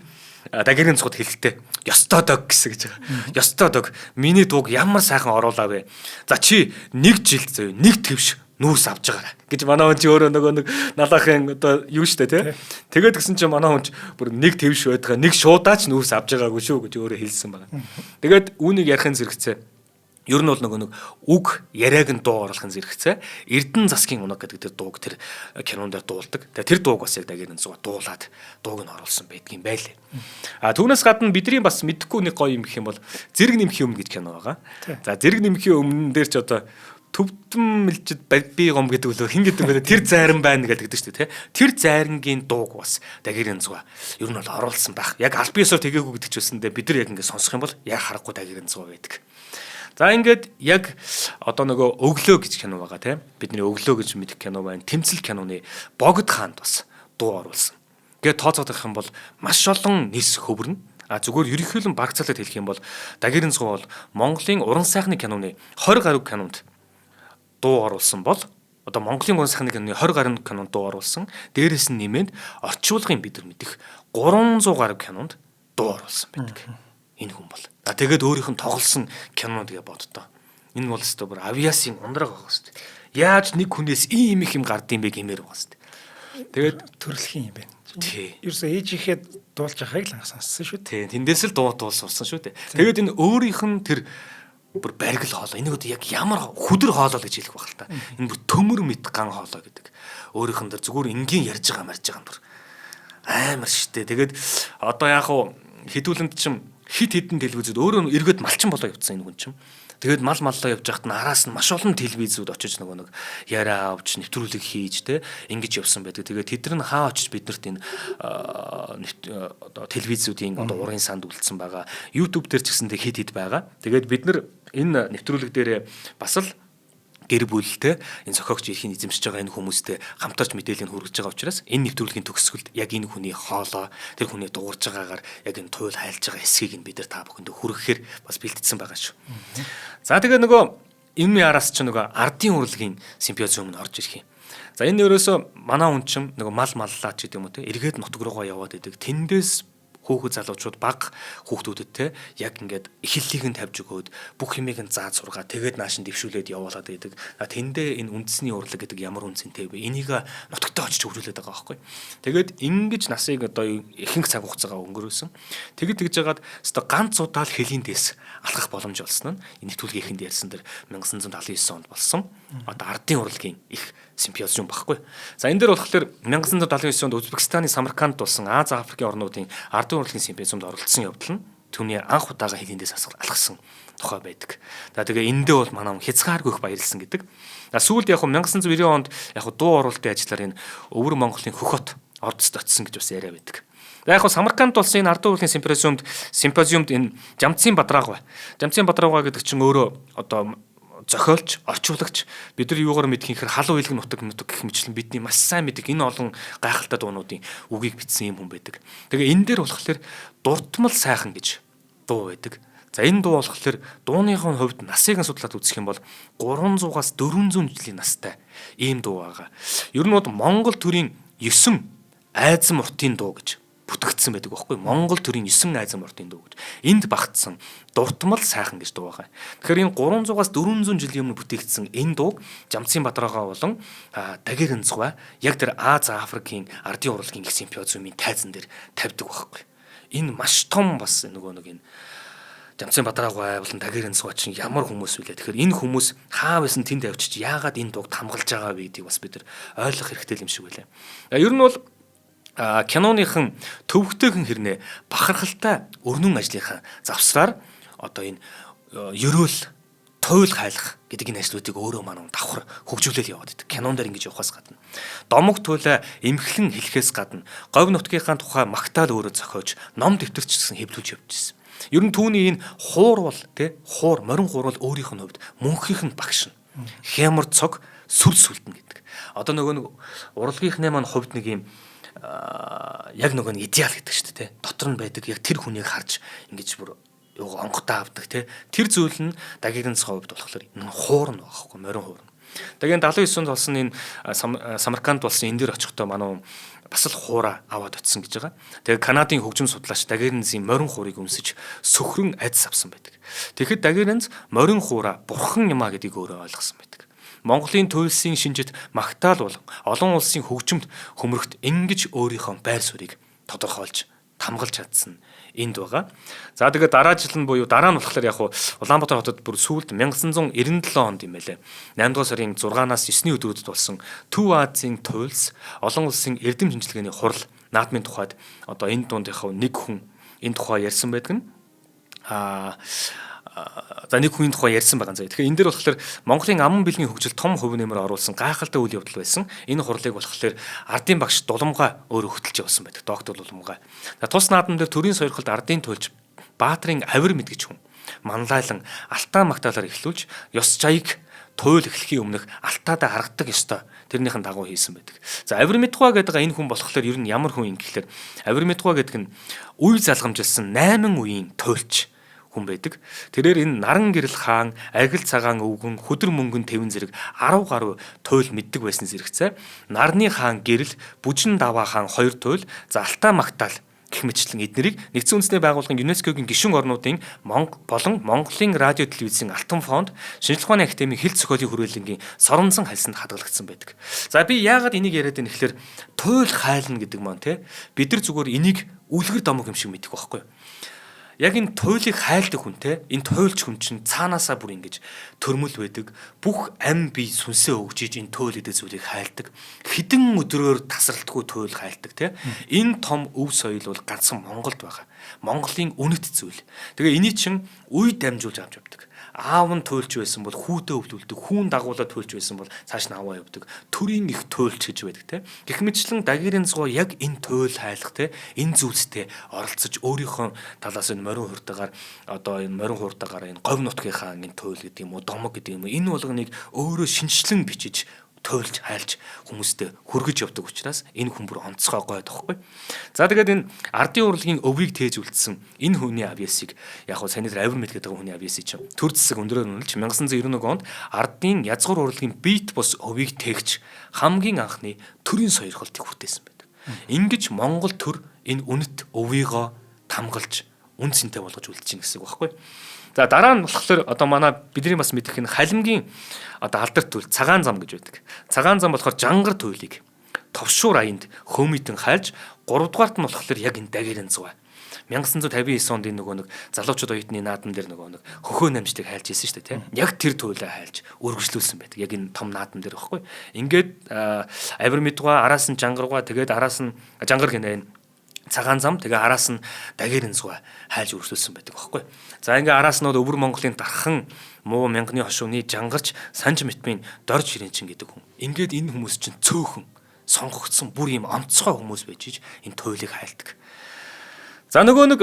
Дагерин цугт хэлэхдээ ёстой дог гэсэн гэж байгаа. Ёстой дог. Миний дууг ямар сайхан оруулаа вэ? За чи нэг жилд заяа нэг твш нүүрс авч байгаарай гэж манай хүн чи өөрөө нөгөө нэг Налаахын одоо юу штэ тий. Тэгээд гисэн чи манай хүн чи бүр нэг твш байдгаа нэг шуудаач нүүрс авч байгаагүй шүү гэж өөрөө хэлсэн байна. Тэгээд үүнийг ярихын зэрэгцээ ер нь бол нөгөө нэг үг яриаг нь дуу оруулахын зэрэгцээ Эрдэнэ засгийн унаг гэдэг тэр дууг тэр кинон дээр дуулдаг. Тэгээд тэр дууг бас яг Дагерин зүг дуулаад дууг нь оруулсан байдгийн байлээ. А түүнээс гадна бидний бас мэдэхгүй нэг гоё юм гэх юм бол Зэрэг нэмхийн өмнө гэж кино байгаа. За Зэрэг нэмхийн өмнө дээр ч одоо төвдөн мэлжид би гом гэдэг үлээ хин гэдэг бэлээ тэр зайран байна гэдэг шүү дээ тий. Тэр зайрангийн дууг бас Дагерин зүг ер нь бол оруулсан байх. Яг аль биесээр тэгээгүй гэдэг ч үсэндээ бид нар яг ингэ сонсох юм бол яг харахгүй Дагерин зүг байдаг. За ингээд яг одоо нөгөө Өглөө гэж кино байгаа тий. Бидний Өглөө гэж мэдэх кино байна. Тэмцэл киноны Богд хаанд бас дуу оруулсан. Ингээд тооцоодох юм бол маш олон нийс хөвөрнө. А зүгээр ерөнхийлөн багцаалаад хэлэх юм бол Дагерин зүг бол Монголын уран сайхны киноны 20 гаруй кинонд дуу оруулсан бол одоо Монголын уран сайхны киноны 20 гаруй кинонд дуу оруулсан. Дээрээс нь нэмээд орчуулгын бид нар мэдэх 300 гаруй кинонд дуу оруулсан байдаг. Энэ хүн бол. А тэгээд өөрийнх нь тоглосон кино тэгээ боддоо. Энэ бол өстө бүр авиасын ундраг байгаа өстө. Яаж нэг хүнээс ийм их юм гардыг бэ гэмээр байгаа өстө. Тэгээд төрөлхийн юм байна. Тий. Ерөөсөө ээжийнхээ дуулж байгааг л анх сонссон шүү дээ. Тий, тэндээс л дуу дуул сурсан шүү дээ. Тэгээд энэ өөрийнх нь тэр бүр баригл хоолой. Энийг одоо яг ямар хүдэр хоолой гэж хэлэх байх л та. Энэ бүр төмөр мэт ган хоолой гэдэг. Өөрийнх нь тэр зүгээр энгийн ярьж байгаа марж байгаа нь бүр Амар штэ. Тэгээд одоо яг хуу хідүүлэнд чинь хит хитэн телевизүүд өөрөө эргээд малчин болоо явцсан энэ хүн чинь. Тэгээд мал маллаа явж байхад нь араас нь маш олон телевизүүд очиж нөгөө нэг яриа авч нэвтрүүлэг хийж те ингэж явсан байдаг. Тэгээд тэд нар нь хаа очиж биднэрт энэ одоо телевизүүдийн одоо урын санд үлдсэн байгаа. YouTube дээр ч гэсэн хит хит байгаа. Тэгээд бид нар энэ нэвтрүүлэг дээр бас л гэр бүлтэй энэ зохиогч эрхийг эзэмшиж байгаа энэ хүмүүстэй хамтарч мэдээллийг хүргэж байгаа учраас энэ нэвтрүүлгийн төгсгөлд яг энэ хүний хоолой тэр хүний дуурж байгаагаар яг энэ туйл хайлж байгаа хэсгийг нь бид нар та бүхэнд хүргэхээр бас бэлтгэсэн байгаа шүү. За тэгээ нөгөө энэ араас ч нөгөө ардын урлагийн симпозиум нь орж ирэх юм. За энэ ерөөсөө манай хүн чинь нөгөө мал маллаа ч гэдэг юм уу те эргээд нутг руугаа яваад идэг. Тэндээс хүүхэд залуучууд баг хүүхдүүдэд те яг ингээд эхлэлийг нь тавьж өгөөд бүх юмыг нь зааж сургаа тэгээд нааш нь дэвшүүлээд явуулаад байдаг. Тэндээ энэ үндэсний урлаг гэдэг ямар үнцэнтэй вэ? Энийг нутагтаа очиж хөгжүүлээд байгаа байхгүй. Тэгээд ингэж насыг одоо ихэнх цаг хугацаагаа өнгөрөөсөн. Тэгээд тэгж жагаад өстой ганц удаа л хөлийн дэс алхах боломж олсон нь энэ нэвтрүүлгийн эхэнд ярьсан дэр 1979 онд болсон. Одоо ардын урлагийн их симпозиум багхгүй. За энэ дээр болохоор 1979 онд Узбекистаны Самарканд болсон Ази Африкийн орнуудын ардын урлагийн симпозиумд оролцсон явдал нь түүний анх удаага хилэндээс алхсан тухай байдаг. За тэгээ эндээ бол манай хүн хязгааргүй их баярлсан гэдэг. За сүүлд яг 1990 онд яг дуу оруулалтын ажлаар энэ Өвөр Монголын хөхөт ордост очсон гэж бас яриа байдаг. За яг Самарканд болсон энэ ардын урлагийн симпозиумд энэ Жамцын Бадраагаа. Жамцын Бадраагаа гэдэг чинь өөрөө одоо зохиолч, орчуулагч бид нар юугаар мэдэх юм хэр халуун илэг нутаг нутаг гэх мэтлэн бидний маш сайн мэдэх энэ олон гайхалтай дуунуудын үгийг бичсэн юм хүн байдаг. Тэгээ энэ дээр болохоор дуртмал сайхан гэж дуу байдаг. За энэ дуу болохоор дууныхын хувьд насыг нь судлаад үзэх юм бол 300-аас 400 жилийн настай ийм дуу байгаа. Ер нь бол Монгол төрийн 9 айзан муртын дуу гэж бүтгэгдсэн байдаг байхгүй Монгол төрийн 9 айзан муртын дуу гэж. Энд багтсан дуртмал сайхан гэж дуу байгаа. Тэгэхээр энэ 300-аас 400 жилийн өмнө бүтээгдсэн энэ дууг Жамцын Бадраагаа болон Дагер Энцгай яг тэр Аз Африкийн ардын урлагийн их симпозиумын тайзан дээр тавьдаг байхгүй. Энэ маш том бас нөгөө нэг энэ Жамцын Бадраагаа болон Дагер Энцгай чинь ямар хүмүүс вүлээ. Тэгэхээр энэ хүмүүс хаа байсан тэнд авчиж яагаад энэ дууг тамгалж байгаа вэ гэдгийг бас бид нар ойлгох хэрэгтэй юм шиг байлаа. Ер нь бол киноныхан төвөгтэйхэн хэрнээ бахархалтай өрнөн ажлынхаа завсраар одоо энэ ерөөл туйл хайлах гэдэг энэ ажлуудыг өөрөө маань давхар хөгжүүлэл яваад идэг. Кинон дээр ингэж явахаас гадна домог туйлаа эмхлэн хэлэхээс гадна говь нутгийнхаа тухай магтаал өөрөө зохиож ном дэвтэрч гэсэн хэвлүүлж явж ирсэн. Ер нь түүний энэ хуур бол тэ хуур морин хуур бол өөрийнх нь хувьд мөнхийнх нь багш нь. Хямар цог сүр сүлдэн гэдэг. Одоо нөгөө нэг урлагийнхны маань хувьд нэг юм яг нөгөө нэг идеал гэдэг шүү дээ. Дотор нь байдаг яг тэр хүнийг харж ингэж бүр юугаа онготой авдаг те. Тэр зүйл нь Дагерэнцгийн хувьд болохоор энэ хуур нь байхгүй морин хуур. Тэгээ 79 онд болсон энэ Самарканд болсон энэ дэр очихдоо манай бас л хуура аваад очисон гэж байгаа. Тэгээ Канадын хөгжим судлаач Дагерэнзийн морин хуурыг өмсөж сөхрөн айдас авсан байдаг. Тэгэхэд Дагерэнз морин хуура бурхан юм а гэдгийг өөрөө ойлгосон байдаг. Монголын туйлсын шинжит магтаал болон олон улсын хөгжимд хөмрөгт ингэж өөрийнхөө байр суурийг тодорхойлж тамгалж чадсан энд байгаа. За тэгээ дараа жил нь буюу дараа нь болохоор яг Улаанбаатар хотод бүр сүүлд 1997 онд юм байлээ. 8 дугаар сарын 6-наас 9-ний өдрүүдэд болсон Төв Азийн туйлс олон улсын эрдэм шинжилгээний хурал наадмын тухайд одоо энэ дунд яг нэг хүн энэ тухай ярьсан байдаг нь за нэг хүний тухай ярьсан байгаа заяа. Тэгэхээр энэ дээр болохоор Монголын аман бэлгийн хөгжил том хувь нэмэр оруулсан гайхалтай үйл явдал байсан. Энэ хурлыг болохоор ардын багш Дуламгай өөрөө хөтөлж явсан байдаг. Доктор Дуламгай. За тус наадам дээр төрийн сойрхолд ардын туйлж Баатрын авир мэд гэж хүн манлайлан алтан магтаалаар эхлүүлж ёс жаяг туйл эхлэхийн өмнөх алтаадаа харгадаг ёстой тэрнийхэн дагуу хийсэн байдаг. За авир мэдхуа гэдэг энэ хүн болохоор ер нь ямар хүн юм гэхлээр авир мэдхуа гэдэг нь үе залгамжилсан 8 үеийн туйлч хүн байдаг. Тэрээр энэ наран гэрэл хаан, агил цагаан өвгөн, хүдэр мөнгөн тэвэн зэрэг 10 гаруй туйл мэддэг байсан зэрэгцээ. Нарны хаан гэрэл, бүжин даваа хаан 2 туйл, за алтаа магтаал гэх мэтчлэн эднэрийг нэгдсэн үндэсний байгууллагын ЮНЕСКО-гийн гишүүн орнуудын болон Монголын радио телевизийн алтан фонд, шинжлэх ухааны академийн хэл зохиолын хүрээлэнгийн соронзон хальсанд хадгалагдсан байдаг. За би яагаад энийг яриад байна гэхээр туйл хайлна гэдэг маань те бид нар зүгээр энийг үлгэр домог юм шиг мэдэх байхгүй юу? Яг энэ туйлыг хайлдаг хүн те, энэ туйлч хүн чинь цаанаасаа бүр ингэж төрмөл байдаг. Бүх ам бие сүнсээ өгж иж энэ туйл гэдэг зүйлийг хайлдаг. Хідэн өдрөөр тасралтгүй туйл хайлдаг те. Энэ том өв соёл бол ганцхан Монголд байгаа. Монголын үнэт зүйл. Тэгээ энийг чинь үе дамжуулж авч явдаг. Аав нь туйлч байсан бол хүүтэй өвлүүлдэг, хүүн дагуулаад туйлч байсан бол цааш нь аваа явдаг. Төрийн их туйлч гэж байдаг те. Гэх мэтчлэн Дагирын згоо яг энэ туйл хайлах те, энэ зүйлстэй оролцож өөрийнхөө талаас энэ морин хурдаагаар одоо энэ морин хурдаагаар энэ говь нутгийнхаа энэ туйл гэдэг юм уу, домог гэдэг юм уу, энэ болгоныг өөрөө шинжлэн бичиж туйлж хайлж хүмүүстэй хөргөж явдаг учраас энэ хүн бүр онцгой гой тоххой. За тэгээд энэ ардын урлагийн өвийг тээж үлдсэн энэ хүний авьяасыг яг хуу саний тэр авир мэд гэдэг хүний авьяасыг чинь төр зэсэг өндрөөр үнэлж 1991 онд ардын язгуур урлагийн бит бус өвийг тээгч хамгийн анхны төрийн сойрхолтыг бүтээсэн байдаг. Ингэж Монгол төр энэ үнэт өвийгөө тамгалж үн цэнтэй болгож үлдэж гин гэсэн үг байхгүй. За дараа нь болохоор одоо манай бидний бас мэдэх энэ халимгийн одоо алдарт туйл цагаан зам гэж байдаг. Цагаан зам болохоор жангар туйлыг товшуур аянд хөөмитэн хайлж 3 дугаарт нь болохоор яг энэ дагирын зугаа. 1959 онд энэ нөгөө нэг залуучууд оюутны наадам дээр нөгөө нэг хөхөө намжтыг хайлж ирсэн шүү дээ тийм. Яг тэр туйлаа хайлж өргөжлүүлсэн байдаг. Яг энэ том наадам дээр байхгүй. Ингээд авир мэдгаа араас нь жангаргаа тэгээд араас нь жангар гинэ энэ цагаан зам тэгээ араас нь дагирын зугаа хайлж өргөжлүүлсэн байдаг байхгүй. За ингээ араас нь бол өвөр Монголын дархан муу мянганы хошууны жангарч санж мэтмийн дорж ширэнчин гэдэг хүн. Ингээд энэ хүмүүс чинь цөөхөн сонгогдсон бүр юм онцгой хүмүүс байж иж энэ туйлыг хайлдаг. За нөгөө нэг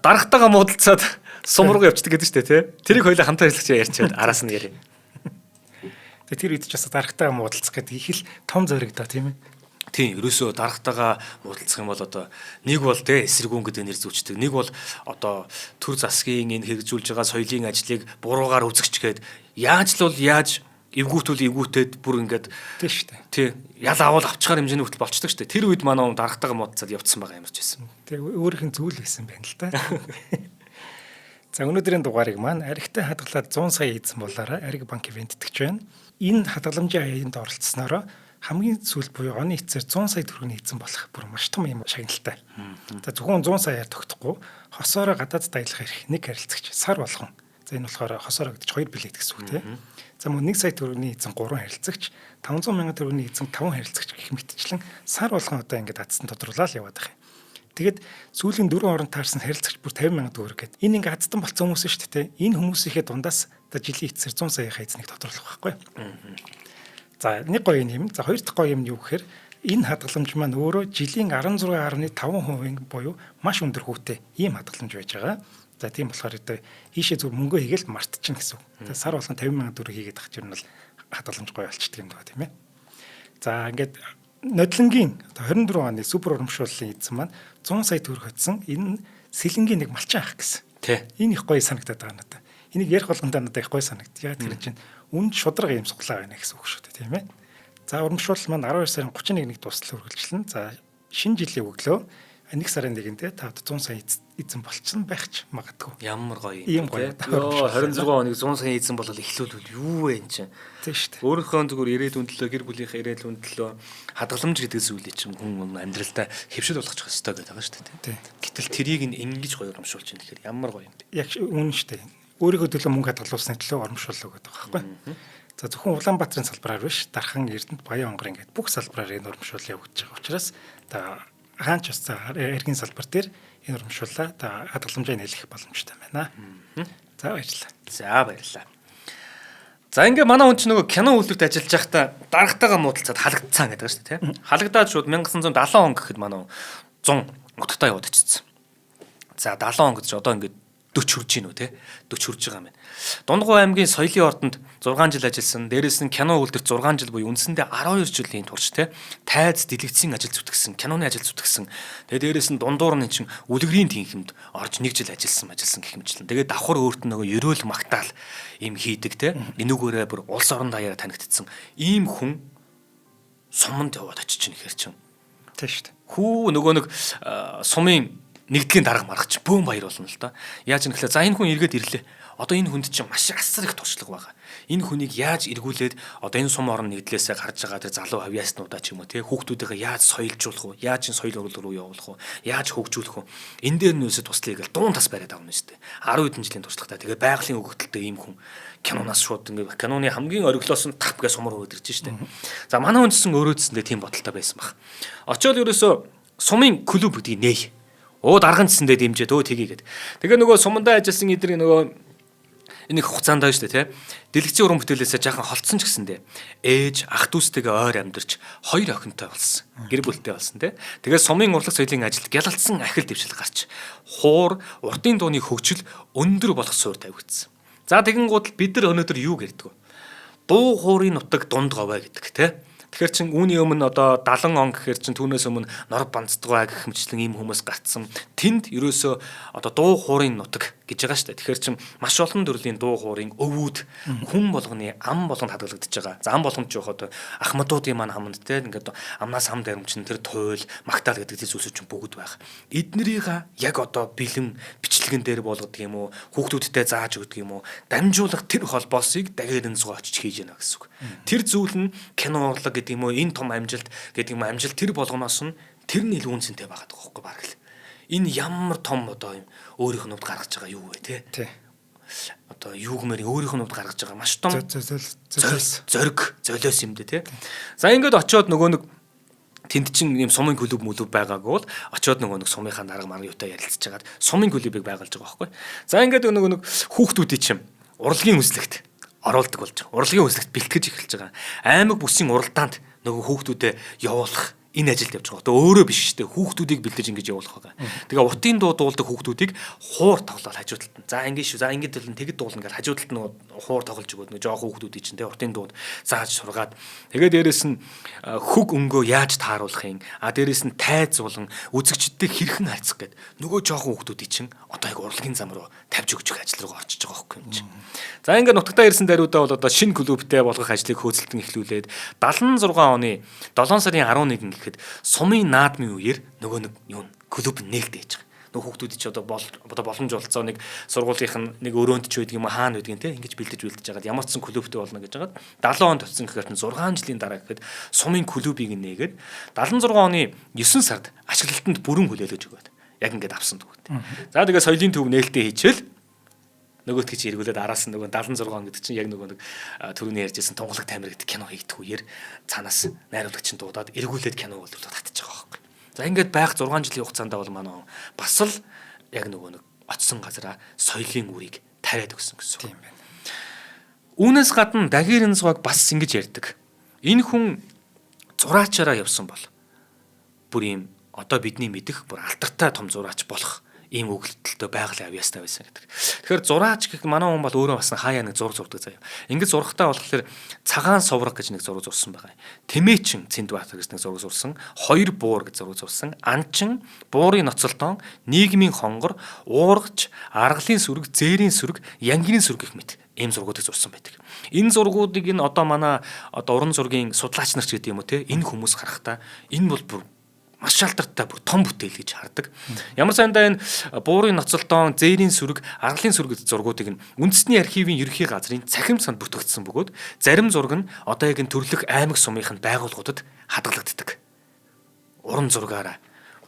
дарагтайгаа муудалцаад сум руу явчихдаг гэдэг шүү дээ тий. Тэрийг хоёлаа хамтаа ажиллагч ярьчихад араас нь яриа. Тэгээ тэр үед ч бас дарагтайгаа муудалцах гэдэг их л том зориг доо тийм ээ. Тийм, ерөөсөө дарагтайгаа муудалцах юм бол одоо нэг бол те эсэргүүн гэдэг нэр зүүчдэг. Нэг бол одоо төр засгийн энэ хэрэгжүүлж байгаа соёлын ажлыг буруугаар үзэгч гээд яаж л бол яаж эвгүүтүүл эвгүүтээд бүр ингээд тийм шүү дээ. Тий, ял авал авчгаар хэмжээний хүртэл болчдөг шүү дээ. Тэр үед манай хүн дарагтайгаа муудалцаад явцсан байгаа юм ч байсан. Тэг өөрийнх нь зүйл байсан байна л да. За өнөөдрийн дугаарыг маань аригтай хадгалаад 100 сая эзэн болоорой Ариг банк ивент итгэж байна. Энэ хадгаламжийн аянд оролцсноороо хамгийн сүүл буюу оны эцсээр 100 сая төгрөгийн эзэн болох бүр маш том юм шагналтай. За зөвхөн 100 саяар тогтохгүй хосоороо гадаадд аялах эрх нэг харилцагч сар болгон. За энэ болохоор хосоороо гэдэг чинь 2 билет гэсэн үг тийм. За мөн 1 сая төгрөгийн эзэн 3 харилцагч, 500 мянган төгрөгийн эзэн 5 харилцагч гэх мэтчлэн сар болгон одоо ингээд азтан тодруулаад яваад байгаа юм. Тэгээд сүүлийн 4 оронд таарсан харилцагч бүр 50 мянган төгрөг гэдэг. Энэ ингээ азтан болцсон хүмүүс шүү дээ. Энэ хүмүүсийнхээ дундаас одоо жилийн эцсээр 100 саяхаа эзнийг тодруулах байхгүй. За нэг гоё юм. За хоёр дахь гоё юм нь юу гэхээр энэ хадгаламж маань өөрөө жилийн 16.5% буюу маш өндөр хүүтэй ийм хадгаламж байж байгаа. За тийм болохоор одоо ийшээ зөв мөнгө хийгээл мартчихна гэсэн үг. За сар болгон 50 мянган төгрөг хийгээд ах чинь бол хадгаламж гоё болчдөг юм даа тийм ээ. За ингээд нодлонгийн одоо 24 оны супер урамшууллын эзэн маань 100 сая төгрөг хоцсон. Энэ нь сэлэнгийн нэг малчин ах гэсэн. Тий. Энэ их гоё санагдаад байгаа надад. Энийг ярих болгондоо надад их гоё санагд. Яг тэр чинь үнд шудраг юм суглаа байна гэсэн үг шүү дээ тийм ээ. За урамшуулал маань 12 сарын 31-нд дуустал үргэлжлэн. За шинэ жилийн өглөө 1 сарын 1-нд та 100 сая эзэн болчихсон байх ч магадгүй. Ямар гоё юм гоё. Йоо 26 оныг 100 сая эзэн болол эхлүүлвэл юу вэ эн чинь. Тийм шүү дээ. Өөрийнхөө зүгээр ирээдүйн төлөө гэр бүлийнхээ ирээдүйн төлөө хадгаламж гэдэг зүйлийг чинь хүн амьдралдаа хэвшил болгочих ёстой гэдэг байгаа шүү дээ. Тийм. Гэтэл тэрийг нь ингэж гоё урамшуулж чинь тэгэхээр ямар гоё юм бэ. Яг үнэн шүү дээ. Өөрийнхөө төлөө мөнгө хадгалуулсны төлөө урамшууллаа гэдэг байгаа байхгүй. За зөвхөн Улаанбаатарын салбараар биш, Дархан, Эрдэнэт, Баян онгор ингээд бүх салбараар энэ урамшуулал явагдаж байгаа учраас та хаан ч бас эргийн салбар дээр энэ урамшууллаа та хадгаламжаа нээлэх боломжтой байна. За баярлалаа. За баярлалаа. За ингээ манай хүн чинь нөгөө кино үйлдвэрт ажиллаж байхдаа дарагтайгаа муудалцаад халагдцсан гэдэг шүү дээ тийм. Халагдаад шууд 1970 он гэхэд манай 100 нутагтаа яваад очсон. За 70 он гэж одоо ингээд 40 хүрж гин үү те 40 хүрж байгаа юм байна. Дундгуй аймгийн соёлын ордонд 6 жил ажилласан. Дээрээс нь кино үйлдвэрт 6 жил буюу үндсэндээ 12 жилийн турш те тайз дэлгэцийн ажил зүтгэсэн, киноны ажил зүтгэсэн. Тэгээ дээрээс нь дундуур нь чинь үлгэрийн тэнхимд орж 1 жил ажилласан гэх мэтчлэн. Тэгээ давхар өөрт нь нөгөө ерөөл магтаал юм хийдэг те. Энүүгээрээ бүр улс орон даяараа танигдсан. Ийм хүн суманд яваад очиж чинь ихэр чинь. Тийм шүү дээ. Хүү нөгөө нэг сумын Нэгдлийн дарга маргач бөөн баяр болно л доо. Яаж юм гэхлээр за энэ хүн эргээд ирлээ. Одоо энэ хүнд чинь маш асар их туршлага байгаа. Энэ хүнийг яаж эргүүлээд одоо энэ сум орон нэгдлээсээ гарч байгаа тэр залуу авьяаснуудаа ч юм уу те хүүхдүүдийнхээ яаж соёлжуулах вэ? Яаж энэ соёл урлаг руу явуулах вэ? Яаж хөгжүүлэх вэ? Энэ дээр нь үсэ туслая гэл дуун тас бариад авна шүү дээ. 10 хэдэн жилийн туршлагатай. Тэгээ байгалийн өгөгдөлтэй ийм хүн киноноос шууд ингээ киноны хамгийн ориглоос нь тап гэж сумар хөөд ирж штэ. За манай хүн гэсэн өөрөө ч тийм бодолтой байсан баг. Очоод ерөөсөө сумын клуб гэдгийг нээе. Оо дарган цэсэндээ дэмжээд өө тгий гэд. Тэгээ нөгөө сумандаа ажилласан эдгээр нөгөө энэ их хугацаанд байна шүү дээ, тий. Дэлгэцийн уран бүтээлээсээ жаахан холдсон ч гэсэндээ ээж ах дүүстэйгээ ойр амьдарч хоёр охинтой болсон. Гэр бүлтэй болсон, тий. Тэгээ сумын урлаг соёлын ажилд гялалцсан ахил дэвшил гарч хуур урдын дууны хөгжил өндөр болох суурь тавигдсан. За тэгэн гутал бид нар өнөөдөр юу гэрдэг вэ? Дуу хуурын нутаг дунд говь гэдэг, тий. Тэгэхээр чин үүний өмнө одоо 70 он гэхээр чин түүнээс өмнө нор банцдгаа гэх мэтчлэн ийм хүмүүс гарцсан. Тэнд ерөөсөө одоо дуу хуурын нутаг гэж байгаа шүү дээ. Тэгэхээр чин маш олон төрлийн дуу хуурын өвүүд хүн болгоны ам болгонд хадгалагдаж байгаа. За ам болгонд ч явах одоо ахмадуудын маань хаманд те ингээд амнаас ам даримчин тэр туйл, магтаал гэдэг тэр зүйлсүүд чинь бүгд байх. Эднэрийг яг одоо бэлэн бичлэгэн дээр болгодог юм уу, хүүхдүүдтэй зааж өгдөг юм уу, дамжуулах тэр холбоосыг дагээрэн зугаа очиж хийж яана гэсэн үг. Тэр зүйл нь кино урлаг гэдэг юм уу, энэ том амжилт гэдэг юм амжилт тэр болгоноос нь тэр нь илүү үнцэнтэй байгаа байхгүй баг л. Энэ ямар том одоо юм өөрийнх нь хувьд гаргаж байгаа юу вэ те? Тий. Одоо юу гэмээр өөрийнх нь хувьд гаргаж байгаа маш том золиос зориг золиос юм дээ те. За ингээд очиод нөгөө нэг тэнд чинь юм сумын клуб мүлүб байгаагүй бол очиод нөгөө нэг сумынхаа дарга марга юутай ярилцж хагаад сумын клубыг байгуулж байгаа байхгүй. За ингээд нөгөө нэг хүүхдүүдийн чинь урлагийн үзлэгт оруулдаг болж байгаа. Урлагийн үзлэгт бэлтгэж эхэлж байгаа. Аймаг бүсийн уралдаанд нөгөө хүүхдүүдэд явуулах энэ ажилд явж байгаа. Одоо өөрөө биш шүү дээ. Хүүхдүүдийг бэлдэж ингэж явуулах байгаа. Тэгээ уртын дуу дуулдаг хүүхдүүдийг хуур тоглоод хажуу талд нь. За ингэ шүү. За ингэ дуулна тэгэд дуулна гэж хажуу талд нь хуур тоглож өгөөд нөгөө жоох хүүхдүүдийг чинь тэ уртын дууд зааж сургаад. Тэгээ дээрэс нь хөг өнгөө яаж тааруулах юм. А дээрэс нь тайзуулан үзэгчдтэй хэрхэн харьцах гэд нөгөө жоохон хүүхдүүдийг чинь одоо яг урлагийн зам руу тавьж өгч ажил руу орчиж байгаа хөөхгүй юм чинь. За ингээд нутагтаа ирсэн даруйдаа бол одоо шинэ клубтэй болгох ажлыг хөөцөлтөн эхлүүлээд 76 оны 7 сарын 11 гэхэд сумын наадмын үеэр нөгөө нэг юу клуб нээлттэй хийж байгаа. Нөгөө хүүхдүүд чи одоо бол одоо боломж болцоо нэг сургуулийнх нь нэг өрөөнд ч байдаг юм хаана байдгийг те ингэж бэлдэж бэлдэж хагаад ямар ч сан клубтэй болно гэж хагаад 70 онд очсон гэхээр 6 жилийн дараа гэхэд сумын клубыг нээгээд 76 оны 9 сард ашиглалтанд бүрэн хүлээлгэж өгөөд яг ингээд авсан төгөөд. За тэгээ соёлын төв нээлттэй хийчихэл нөгөөтг чи эргүүлээд араас нь нөгөө 76 он гэдэг чинь яг нөгөө нэг түрүүний ярьжсэн тунгалаг тамир гэдэг кино хийгдэх үеэр цаанаас найруулагч нь дуудаад эргүүлээд кино боловлоод татчих байгаа байхгүй. За ингээд байх 6 жилийн хугацаанд бол манай он бас л яг нөгөө нэг очсон газараа соёлын үрийг тариад өгсөн гэсэн. Тийм байна. Үүнээс гадна Дагирын зугаг бас ингэж ярьдаг. Энэ хүн зураачаараа явсан бол бүр ийм одоо бидний мэдэх бүр алдартай том зураач болох ийм өгөлтөлтөй байгалийн авьяастай байсан гэдэг. Тэгэхээр зураач гэх манай хүн бол өөрөө бас хаяа нэг зураг зурдаг заяа. Ингээд зурхтаа болохоор цагаан соврог гэж нэг зураг зурсан байгаа. Тэмээчин Цэндбаатар гэж нэг зураг зурсан, хоёр буур гэж зураг зурсан, анчин, буурын ноцолдон, нийгмийн хонгор, уургач, аргалын сүрэг, зээрийн сүрэг, янгины сүрэг гэх мэт ийм зургуудыг зурсан байдаг. Энэ зургуудыг энэ одоо манай одоо уран зургийн судлаач нар ч гэдэг юм уу те энэ хүмүүс харахтаа энэ бол бүр маш алдартай бүр том бүтээл гэж хардаг. Ямар сандаа энэ буурын ноцолдон, зээрийн сүрэг, аргалын сүрэг зургуудыг нь үндэсний архивын ерөнхий газрын цахим санд бүртгэгдсэн бөгөөд зарим зураг нь одоо яг энэ төрлөх аймаг сумынх нь байгууллагуудад хадгалагддаг. Уран зургаараа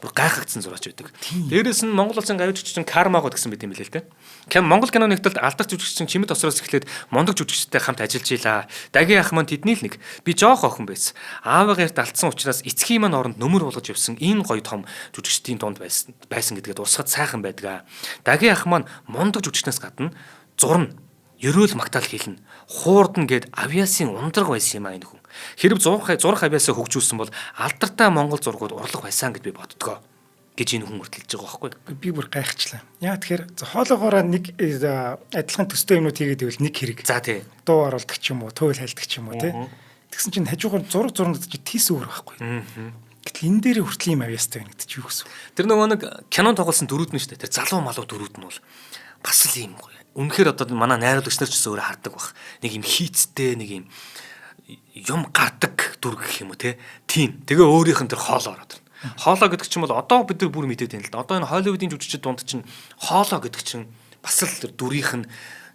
бүр гайхагдсан зураач байдаг. Дээрээс нь Монгол улсын гавь жүжигчин Кармагод гэсэн байт юм билээ л те. Монгол кино нэгдэлд алдарт жүжигчин Чимэд осроос эхлээд мундаг жүжигчтэй хамт ажиллаж илаа. Дагийн ах маань тэдний л нэг. Би жоох охин байсан. Аавыгаа эрт алдсан учраас эцгийн маань оронд нөмөр болгож явсан энэ гоё том жүжигчдийн дунд байсан гэдгээд урсгад сайхан байдгаа. Дагийн ах маань мундаг жүжигчнээс гадна зурна ерөөл магтаал хэлнэ. Хуурдна гэд авиасын ундраг байсан юм а энэ хүн. Хэрв зурх авиасаа хөгжүүлсэн бол алдартай монгол зургууд урлах байсан гэж би боддгоо гэж энэ хүн хүртэлж байгаа байхгүй. Би бүр гайхчлаа. Яа тэгэхээр хоолоогоороо нэг адилхан төстэй юмнууд хийгээд ивэл нэг хэрэг. За тий. Дуу оруулдаг ч юм уу, туйл хайлдаг ч юм уу тий. Тэгсэн чинь хажуугаар зураг зурнад чи тис өөр байхгүй. Гэтэл энэ дээр хүртэл юм авьяастай байна гэдэг чи юу гэсэн үг? Тэр нөгөө нэг кинон тоглосон дөрүүд нь шүү дээ. Тэр залуу малуу дөрүүд нь бол бас л юм гоё. Үнэхээр одоо манай найруулагч нар ч гэсэн өөрөө хардаг бах. Нэг юм хийцтэй нэг юм юм гардаг дүр гэх юм уу те. Тийм. Тэгээ өөрийнх нь тэр хоол ороод ирнэ. Хоолой гэдэг чинь бол одоо бид нар бүр мэдээд байна л да. Одоо энэ Холливуудын жүжигчид дунд чинь хоолой гэдэг чинь бас л тэр дүрийнх нь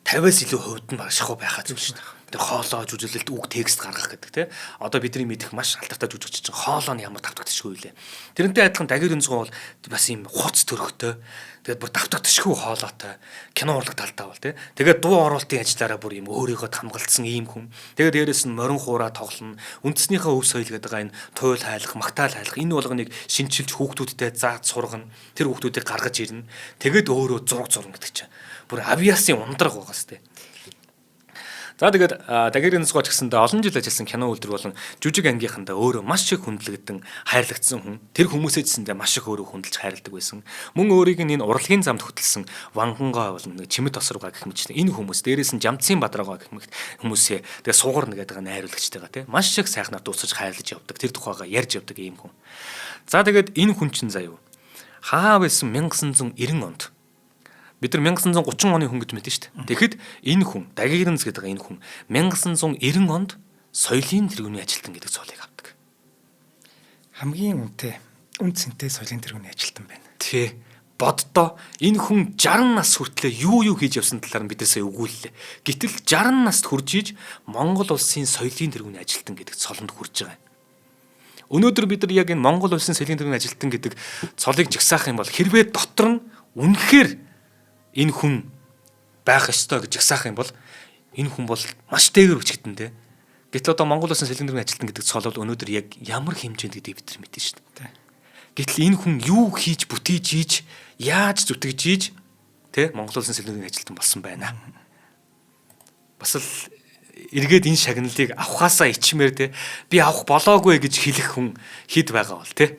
50-аас илүү хувьд нь баг шахуу байхаа зүйл шүү дээ. Тэр хоолой жүжиглэлт үг текст гаргах гэдэг те. Одоо бидний мэдэх маш алдартай жүжигч чинь хоолой нь ямар давтагдчихгүй лээ. Тэрнтэй адилхан Дагир Өнцгөн бол бас ийм хуц төрхтэй. Тэгээд бүр давтагдчихгүй хоолойтой кино урлаг талдаа бол те. Тэгээд дуу оруулалтын ажиллаараа бүр ийм өөрийгөө хамгаалсан ийм хүн. Тэгээд дээрэс нь морин хуураа тоглоно. Үндснийхээ өв соёл гэдэг энэ туйл хайлах, магтаал хайлах энэ болгоныг шинчилж хүүхдүүдтэй зааж сургана. Тэр хүүхдүүдийг гаргаж ирнэ. Тэгээд өөрөө зураг зурна гэдэг чинь. Бүр авиасын ундраг байгаа сте. За тэгээд Дагир Өнцгөө ч гэсэндээ олон жил ажилласан кино үйлдвэр болон жүжиг ангийнхандаа өөрөө маш их хүндлэгдэн хайрлагдсан хүн. Тэр хүмүүсээ ч гэсэндээ маш их өөрөө хүндэлж хайрладаг байсан. Мөн өөрийг нь энэ урлагийн замд хөтөлсөн Вангангой болон нэг Чимэд Тосрогоо гэх мэт энэ хүмүүс дээрээс нь Жамцын Бадрагоо гэх мэт хүмүүсээ тэгээд суугарна гэдэг найруулагчтайгаа тий маш их сайхнаар дуусаж хайрлаж явдаг. Тэр тухайгаа ярьж явдаг ийм хүн. За тэгээд энэ хүн чинь заяа хаа байсан 1990 онд бид нар 1930 оны хүн гэж мэднэ шүү дээ. Тэгэхэд энэ хүн Дагирэнз гэдэг энэ хүн 1990 онд соёлын тэргүүний ажилтан гэдэг цолыг авдаг. Хамгийн үнэтэй, үн цэнтэй соёлын тэргүүний ажилтан байна. Тэ. Боддоо энэ хүн 60 нас хүртлээр юу хийж явсан талаар нь бидээсээ өгүүллээ. Гэтэл 60 наст хүрж иж Монгол улсын соёлын тэргүүний ажилтан гэдэг цолонд хүрж байгаа юм. Өнөөдөр бид нар яг энэ Монгол улсын соёлын тэргүүний ажилтан гэдэг цолыг жагсаах юм бол хэрвээ дотор нь үнэхээр энэ хүн байх ёстой гэж жагсаах юм бол энэ хүн бол маш дээгэр хүчгдэн те. Гэтэл одоо Монгол улсын соёлын тэргүүний ажилтан гэдэг цол бол өнөөдөр яг ямар хэмжээнд гэдгийг бид нар мэднэ шүү дээ. Гэтэл энэ хүн юу хийж бүтээж ийж яаж зүтгэж ийж те Монгол улсын соёлын тэргүүний ажилтан болсон байна. Бас л эргээд энэ шагналыг авахаасаа ичмээр те би авах болоогүй гэж хэлэх хүн хэд байгаа бол те.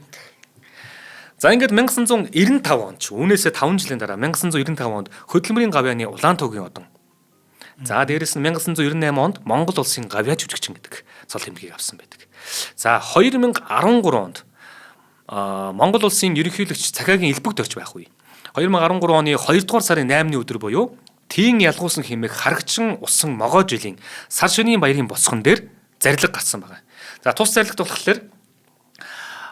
За ингээд 1995 онд ч үүнээсээ 5 жилийн дараа 1995 онд Хөдөлмөрийн гавьяаны Улаан тугийн одон. За дээрэс нь 1998 онд Монгол улсын гавьяа жүжигчин гэдэг цол хэмнэгийг авсан байдаг. За 2013 онд Монгол улсын ерөнхийлөгч Цахиагийн элбэг дөрч байх үе. 2013 оны 2 дугаар сарын 8-ны өдөр буюу Тийм ялгуусан хэмээх харагчин усан могоо жилийн сар шөнийн баярын босгон дээр зарлиг гарсан байгаа. За тус зарлагт болохоор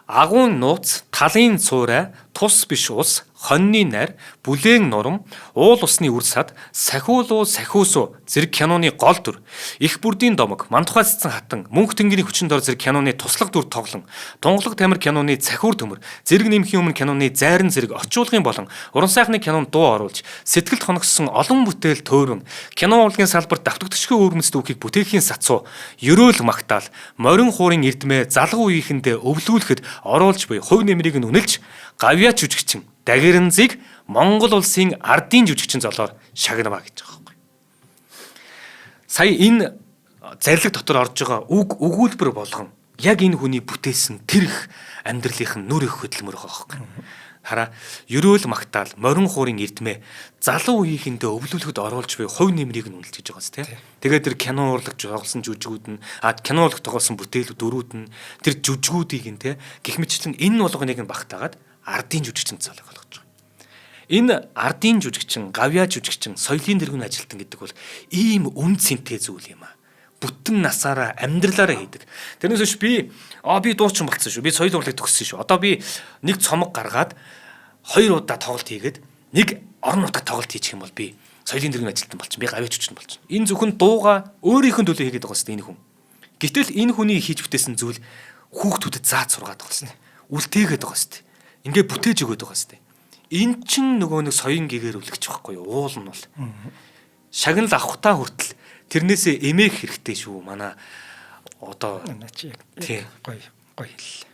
агуун нууц, талын цуурай, тус биш ус, хоньны найр, бүлээн нурам, уул усны үр сад, сахиулуу сахиусуу зэрэг киноны гол дүр, их бүрдийн домог, мандухай цэцэн хатан, мөнх тэнгэрийн хүчин дор зэрэг киноны туслах дүр тоглон, тунгалаг тамир киноны цахиур төмөр, зэрэг нэмхийн өмнө киноны зайран зэрэг орчуулгын болон уран сайхны кинонд дуу оруулж, сэтгэлд хоногссон олон бүтээл төөрөн, кино урлагийн салбарт давтагдчихгүй өвөрмөц түүхийг бүтээхийн сацуу, ерөөл магтаал, морин хуурын эрдмээ залгуу үеийнхэндээ өвлүүлэхэд оруулж буй хувь нэмрийг нь үнэлж гавьяа жүжигчин Дагирэнзийг Монгол улсын ардын жүжигчин золоор шагнаваа гэж байгаа байхгүй. Сая энэ зарлиг дотор орж байгаа үг өгүүлбэр болгон яг энэ хүний бүтээсэн тэр их амьдралынх нь нүр их хөдөлмөр байгаа байхгүй. Хараа ерөөл магтаал, морин хуурын эрдмээ залуу үеийнхэндээ өвлүүлэхэд оруулж буй хувь нэмрийг нь үнэлж гэж байгаа юм тий. Тэгээд тэр кино урлаг тоглосон жүжигүүд нь кино урлаг тоглосон бүтээл дөрүүд нь тэр жүжигүүдийг нь тий гих мэтчлэн энэ болгоныг нь багтаагаад ардын жүжигчин цолыг олгож байгаа. Энэ ардын жүжигчин, гавьяа жүжигчин, соёлын тэргүүний ажилтан гэдэг бол ийм үн цэнтэй зүйл юм аа. Бүтэн насаараа амьдралаараа хийдэг. Тэрнээс биш би би дуучин болцсон шүү. Би соёл урлагийг төгссөн шүү. Одоо би нэг цомог гаргаад 2 удаа тоглолт хийгээд нэг орон нутгад тоглолт хийчих юм бол би соёлын тэргүүний ажилтан болчихно. Би гавьяа жүжигчин болчихно. Энэ зөвхөн дууга өөрийнх нь төлөө хийгээд байгаа юм энэ хүн. Гэтэл энэ хүний хийж бүтээсэн зүйл хүүхдүүдэд зааж сургаад байгаа юм. Үлдээгээд байгаа юм. Ингээ бүтээж өгөөд байгаа юм. Эн чин нөгөө нэг соён гэгээр үлгэж байхгүй юу? Уул нь бол. Шагнал авахтаа хүртэл тэрнээсээ эмээх хэрэгтэй шүү. Манай одоо чи яг гоё гоё хэллээ.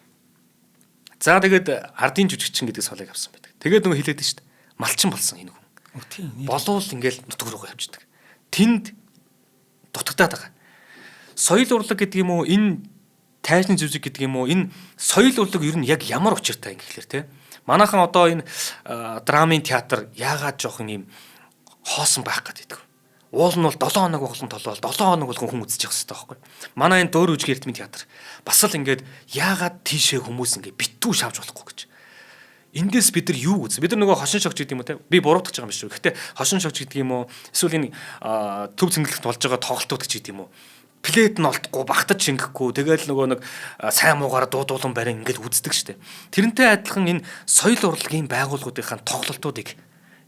За тэгээд ардын жүжигчин гэдэг цолыг авсан байдаг. Тэгээд нөгөө хэлээд нь шүү дээ. Малчин болсон энэ хүн. Тийм. Болуул ингээл нутг руугаа явчихдаг. Тэнд дутагдаад байгаа. Соёл урлаг гэдэг юм уу? Энэ тайзны жүжиг гэдэг юм уу? Энэ соёл урлаг ер нь яг ямар учиртай юм гэхлээр те. Манайхан одоо энэ драмын театр яагаад жоохон юм хоосон байх гэдэг. Уул нь бол 7 хоног болгон толоод 7 хоног болгон хүн үзэж явах хэрэгтэй байхгүй. Манай энэ дөөр үжиг эрдмийн театр бас л ингээд яагаад тийшээ хүмүүс ингээд битүү шавж болохгүй гэж. Эндээс бид нар юу үз? Бид нар нөгөө хошин шогч гэдэг юм уу те? Би буруутгах байгаа юм биш үү? Гэхдээ хошин шогч гэдэг юм уу? Эсвэл энэ төв цэнгэлэгт болж байгаа тоглолтууд гэж гэдэг юм уу? Плейт нь олдохгүй, багтаж шингэхгүй, тэгэл нөгөө нэг сайн муугаараа дуудуулан барин ингээд үздэг штэ. Тэрнтэй адилхан энэ соёл урлагийн байгууллагуудынхаа тоглолтуудыг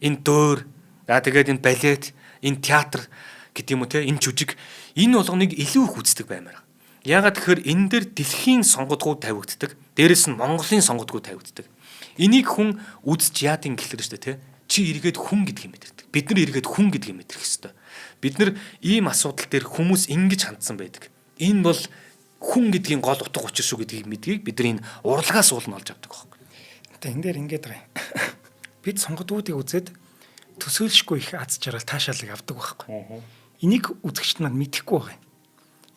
энэ дөөр, за тэгээд энэ балет, энэ театр гэдэг юм уу те, энэ жүжиг энэ болгоныг илүү их үздэг баймаар. Яагаад тэгэхээр энэ дээр дэлхийн сонгодгууд тавигддаг. Дээрэс нь Монголын сонгодгууд тавигддаг. Энийг хүн үзэж яадын гэхлээр штэ те. Чи эргээд хүн гэдгийг мэдэрдэг. Бид нар эргээд хүн гэдгийг мэдрэх ёстой. Бид нар ийм асуудал дээр хүмүүс ингэж хандсан байдаг. Энэ бол хүн гэдгийн гол утга учир шүү гэдгийг мэдгийг бид нар энэ урлагаас уулна олж авдаг байхгүй. Одоо энэ дээр ингэж байгаа юм. Бид сонгодгуудыг үзээд төсөөлшгүй их аз жаргал таашаалыг авдаг байхгүй. Энийг үзэгчд маань мэдэхгүй байгаа юм.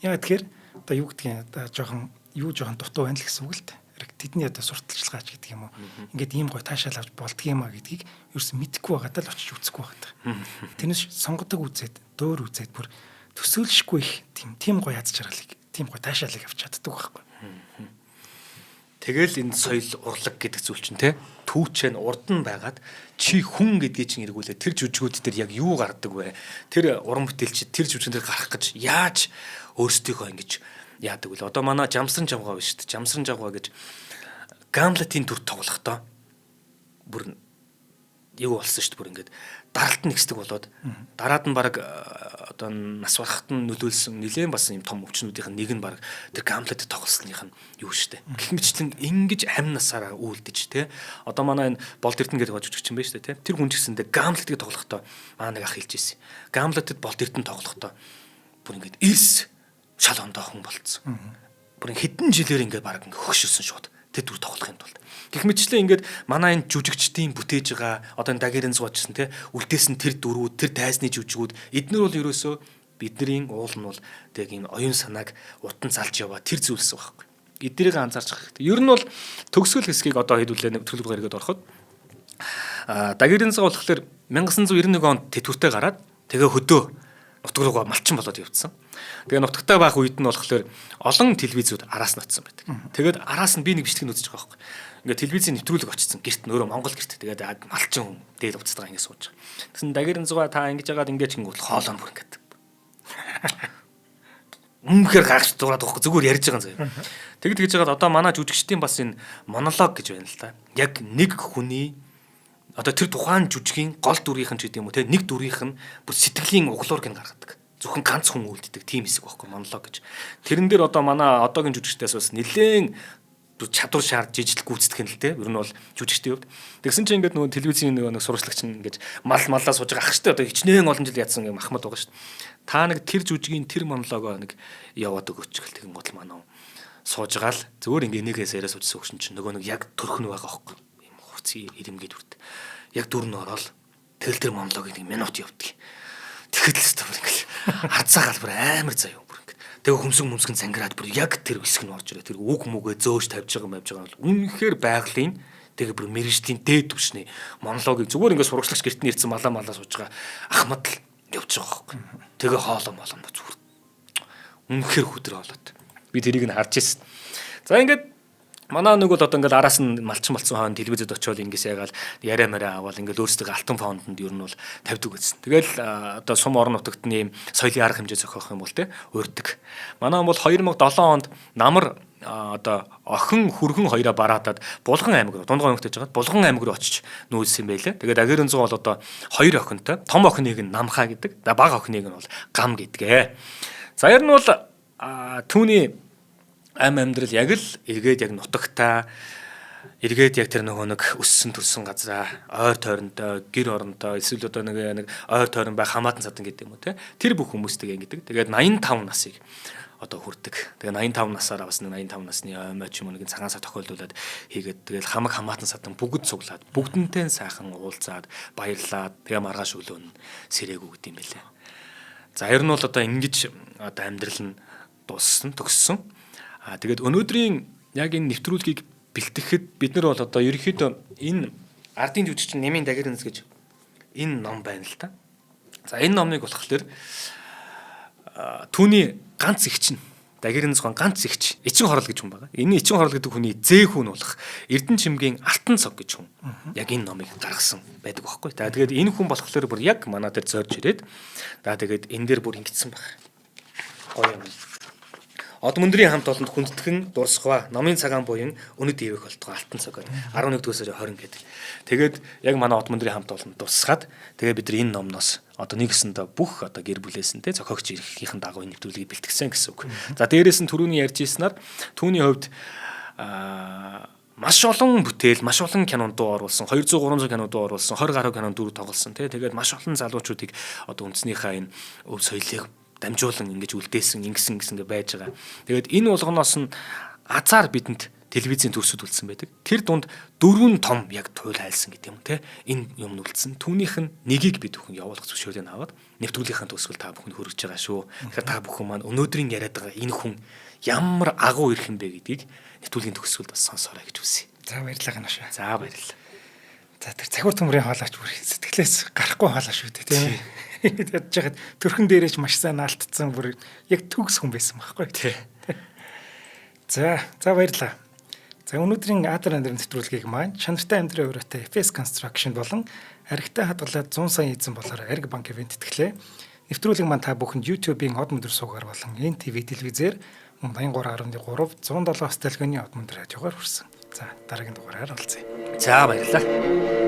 Яагаад тэгэхээр одоо юу гэдгийг одоо жоохон юу жоохон дутуу байна л гэсэн үг л дээ. Тэдний одоо сурталчилгаач гэдэг юм уу. Ингээд ийм гой таашаал авч болдго юм а гэдгийг ерөөсөн мэдэхгүй байгаадаа л очиж үзэхгүй байгаа. Тэрнээс сонгодог үзээд, дөөр үзээд бүр төсөөлшгүй их тийм гой аз жаргалыг, тийм гой таашаалыг авч чаддаг байхгүй. Тэгэл энэ соёл урлаг гэдэг зүйл чинь те түүчэн урд нь байгаад чи хүн гэдгийг чинь эргүүлээ тэр жүжигүүд дээр яг юу гардаг вэ? Тэр уран бүтээлч тэр жүжигэн дээр гарах гэж яаж өөрсдийнхөө ингэж яадаг вэ? Одоо манай Жамсран Жавгаа биш үү? Жамсран Жавгаа гэж Гамлетийн дүр тоглохдоо бүр юу болсон шүү дээ, бүр ингээд даралт нь ихсдэг болоод дараад нь баг одоо нас барахт нь нөлөөлсөн нэлээд бас юм том өвчнүүдийнх нь нэг нь баг тэр Гамлет тоглосных нь юу шүү дээ. Гэх мэтлэн ингэж амь насаараа үйлдэж те. Одоо манай энэ Болд Эрдэнэ гэдэг жүжигчин байна шүү дээ те. Тэр хүн ч гэсэндээ Гамлетийг тоглохдоо манай нэг ах хэлж ирсэн. Гамлетэд Болд Эрдэнэ тоглохдоо бүр ингээд эрс шал ондоо хүн болцсон. Бүр хэдэн жилээр ингээд баг ингээд хөгшөрсөн шууд. Тэр дүр тоглохын тулд. Гэх мэтчлэн ингээд манай энэ жүжигчдийн бүтээж байгаа одоо энэ Дагерын зугаачсан те үлдээсэн тэр дүрүүд, тэр тайзны жүжигүүд эднэр бол ерөөсөө бидний уул нь бол тэг энэ оюун санааг утан залж яваа тэр зүйлс байхгүй. Эднэрийг анзаарч хэрэгтэй. Ер нь бол төгсгөл хэсгийг одоо хэдүүлээ төлөв гаргаад ороход Дагерын зугаа болохоор 1991 онд тэтгэвртэй гараад тэгээ хөдөө нутаг руугаа малчин болоод явцсан. Тэгээ нутагтай байх үед нь болохоор олон телевизүүд араас нь очсон байдаг. Тэгээд араас нь би нэг бичлэг нь үзэж байгаа байхгүй. Ингээд телевизийн нэвтрүүлэг очсон. Гэрт нь өөрөө Монгол гэрт. Тэгээд малчин хүн дээд уцтайгаа ингээд сууж байгаа. Тэгсэн Дагерын зугаа та ингэж яагаад ингэж ингэвэл хоолой бүр ингээд. Үнэхээр гайхаж дураад байгаа байхгүй. Зүгээр ярьж байгаа юм заяа. Тэгэд тэгж яагаад одоо манай жүжигчдийн бас энэ монолог гэж байна л та. Яг нэг хүний одоо тэр тухайн жүжигийн гол дүрийнх нь ч гэдэг юм уу те нэг дүрийнх нь бүр сэтгэлийн углуург нь гаргадаг. Зөвхөн ганц хүн үлддэг тийм хэсэг байхгүй монолог гэж. Тэрэн дээр одоо манай одоогийн жүжигчдээс бас нэлээд чадвар шаардж ижил гүйцэтгэх нь л те. Ер нь бол жүжигчдийн хувьд. Тэгсэн чинь ингээд нөгөө телевизийн нөгөө нэг сурвалжлагч нь ингээд мал маллаа сууж байгаа ах штэ одоо хичнээн олон жил ядсан юм ахмад байгаа штэ. Та нэг тэр жүжигийн тэр монологоо нэг яваад өгөөч гэл тэгэн гол манай сууж байгаа л зөвөр ингээд нэгээс яриа суужсэн хөшин чинь нөгөө нэг яг төрх нь байгаа хөөхгүй. Ийм хурц ирэмгээд үрт. Яг дүр нь ороод тэгэл тэр монологыг нэг минут явдаг. Тэгэхэд л өстө бүр ингээл хазаагаал бүр амар заяа бүр ингээд. Тэгээ хөмсөг мөмсгөн зангираад бүр яг тэр хэсэг нь орж ирээ. Тэр үг мүгээ зөөж тавьж байгаа юм явж байгаа бол үнэхээр байгалийн тэгээ бүр мэрэгжлийн дээд түвшний монологыг зүгээр ингээд сургагч гэрт нь ирсэн малаа малаа сууж байгаа ахмад л явж байгаа хөөхгүй. Тэгээ хоолоо молоо зүгээр үнэхээр хүдэр хоолойт. Би тэрийг нь харж ирсэн. За ингээд манай нэг бол одоо ингээл араас нь малчин болцсон хойно телевизэд очиод ингээс ягаал яриа мараа аваад ингээл өөрсдөө алтан фондонд ер нь бол тавьдаг гэсэн. Тэгэл одоо сум орон нутагт нь соёлын арга хэмжээ зохиох юм бол те урьдаг. Манай бол 2007 онд намар одоо охин хүргэн хоёроо бараатаад Булган аймаг руу Дундгой аймагт байж байгаа. Булган аймаг руу очиж нүүлсэн юм байлээ. Тэгээд Дагерын зуун бол одоо хоёр охинтой. Том охиныг нь Намхаа гэдэг. Бага охиныг нь бол Гам гэдгээ. За ер нь бол түүний ам амьдрал яг л эргээд яг нутагтаа эргээд яг тэр нөгөө нэг өссөн төрсөн газраа ойр тойрондоо гэр орондоо эсвэл одоо нэг ойр тойрон байх хамаатан садан гэдэг юм уу те тэр бүх хүмүүстэйг ингэдэг. Тэгээд 85 насыг одоо хүрдэг. Тэгээ 85 насаараа бас нэг 85 насны ой ч юм уу нэг цагаан сар тохиолдуулаад хийгээд тэгэл хамаг хамаатан садан бүгд цуглаад бүгдэнтэй сайхан уулзаад баярлаад тэгээ маргааш өглөө нь сэрээгүй гэдэг юм байлээ. За ер нь бол одоо ингэж одоо амьдрал нь дууссан, төгссөн. Тэгээд өнөөдрийн яг энэ нэвтрүүлгийг бэлтгэхэд бид нар бол одоо ерөнхийдөө энэ ардын жүжигчин Нэмийн Дагерынс гэж энэ ном байна л та. За энэ номыг болохоор түүний ганц эгч нь Дагерын зугаан ганц эгч Ичин Хорол гэж хүн байгаа. Энэ Ичин Хорол гэдэг хүний зээ хүн болох Эрдэнэ Чимгийн Алтан цог гэж хүн яг энэ номыг гаргасан байдаг байхгүй. За тэгээд энэ хүн болохоор бүр яг манай дээр зорж ирээд за тэгээд энэ дээр бүр ингэсэн баг. Гоё юм. Од мөндрийн хамт олонд хүндэтгэн дурсгава номын цагаан буян өнөд ивэх болтгоо алтан цаг гэдэг 11-р сарын 20 гэдэг. Тэгээд яг манай од мөндрийн хамт олонд дурсгаад тэгээд бид нар энэ номноос одоо нэгсэндээ бүх одоо гэр бүлээс нь те зохиогч ирэхийнхэн дагуу энэ нэвтрүүлгийг бэлтгэсэн гэсэн үг. За дээрээс нь түрүүний ярьж ирснээр түүний хувьд маш олон бүтээл, маш олон кинонд дуу оруулсан, 200 300 кинонд дуу оруулсан, 20 гаруй кинонд дүр тоглосон тий. Тэгээд маш олон залуучуудыг одоо үндснийхээ энэ өв соёлыг дамжуулан ингэж үлдээсэн, ингэсэн гэсэн ингээ байж байгаа. Тэгээд энэ болгоноос нь азар бидэнд телевизийн төрсөд үлдсэн байдаг. Тэр дунд дөрвөн том яг туйл хайлсан гэдэг юм те. Энэ юм нь үлдсэн. Түүнийх нь нэгийг бид бүхэн явуулах зөвшөөрлийг аваад нэвтрүүлгийнхаа төгсгөл та бүхэн хүргэж байгаа шүү. Тэгэхээр та бүхэн маань өнөөдрийн яриад байгаа энэ хүн ямар агуу ирэх юм бэ гэдгийг нэвтрүүлгийн төгсгөлд бас сонсоорой гэж хүсье. За баярлалаа ганаш. За баярлалаа. За тэр цахиур төмрийн хоолойч бүр сэтгэлээс гарахгүй хоолой шүү дээ тийм ээ. Ядж яхад төрхөн дээрээч маш сайн наалтцсан бүр яг төгс хүн байсан байхгүй тий. За за баярлалаа. За өнөөдрийн Адар амьдрын нэвтрүүлгийг маань чанартай амьдрын ураатай FS Construction болон аригтай хадгалаад 100 сая эзэн болохоор Ариг банк ивент тэтгэлээ. Нэвтрүүлэг маань та бүхэнд YouTube-ийн од мөндөр суугаар болон NTV телевизээр мөн 83.3 107 сталгионы од мөндөр радиогоор хүрсэн. За дараагийн дугаараар уулзъя. За баярлалаа.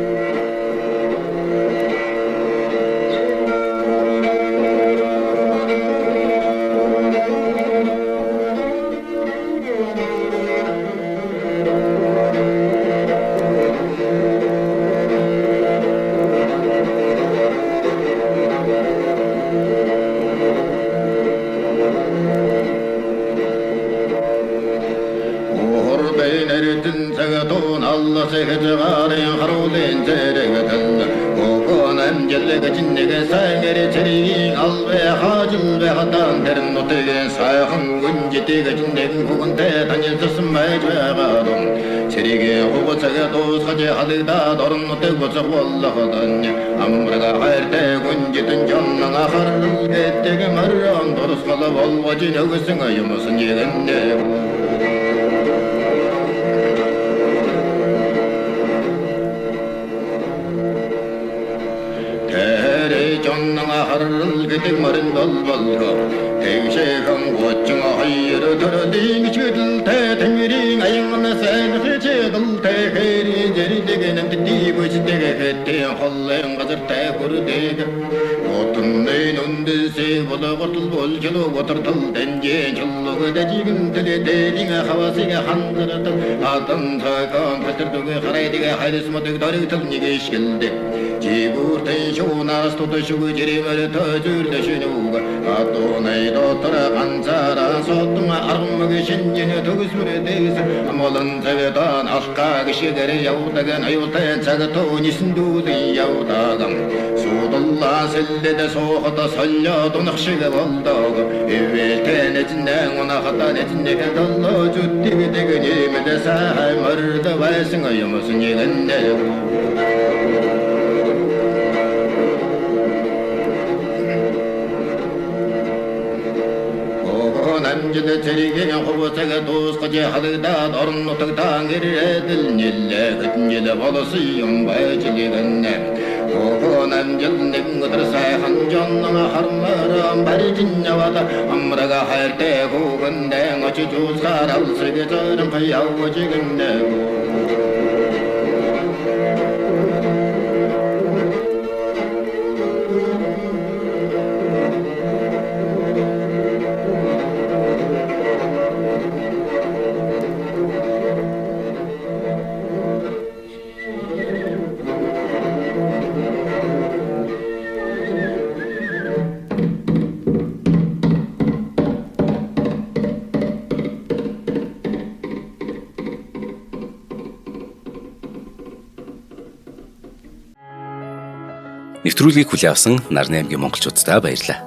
Нэвтрүүлгийг хүлээн авсан Нарны аймгийн монголчууддаа баярлалаа.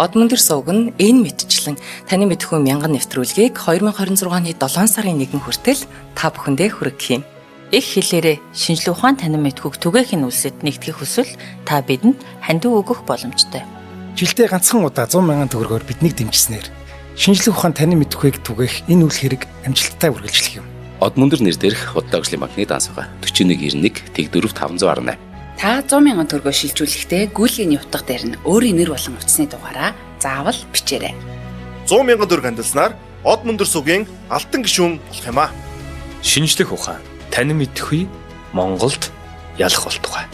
Од мөндөр сувг нь энэ мэтчлэн таны мэдхүү мянган нэвтрүүлгийг 2026 оны 7 сарын 1 хүртэл та бүхэндээ хүргэх юм. Их хэлээрээ шинжлэх ухаан танин мэдхүйг түгээх нь үлсэд нэгтгэх хүсвэл та бидэнд хандив өгөх боломжтой. Жилдээ ганцхан удаа 100 мянган төгрөгөөр биднийг дэмжснээр шинжлэх ухаан танин мэдхүйг түгээх энэ үйл хэрэг амжилттай үргэлжлэх юм. Од мөндөр нэр дээрх Худалдаа хөгжлийн банкны данс байгаа. 4191 Тэг4 518. Та 100 мянган төгрөгөөр шилжүүлэхдээ гүйлгээний утга дээр нь өөрийн нэр болон утасны дугаараа заавал бичээрэй. 100 мянган төгрөг хандилснаар Од мөндөр сувгийн алтан гишүүн болох юм аа. Шинжлэх ухаан танин мэдэхгүй Монголд ялах болтугай.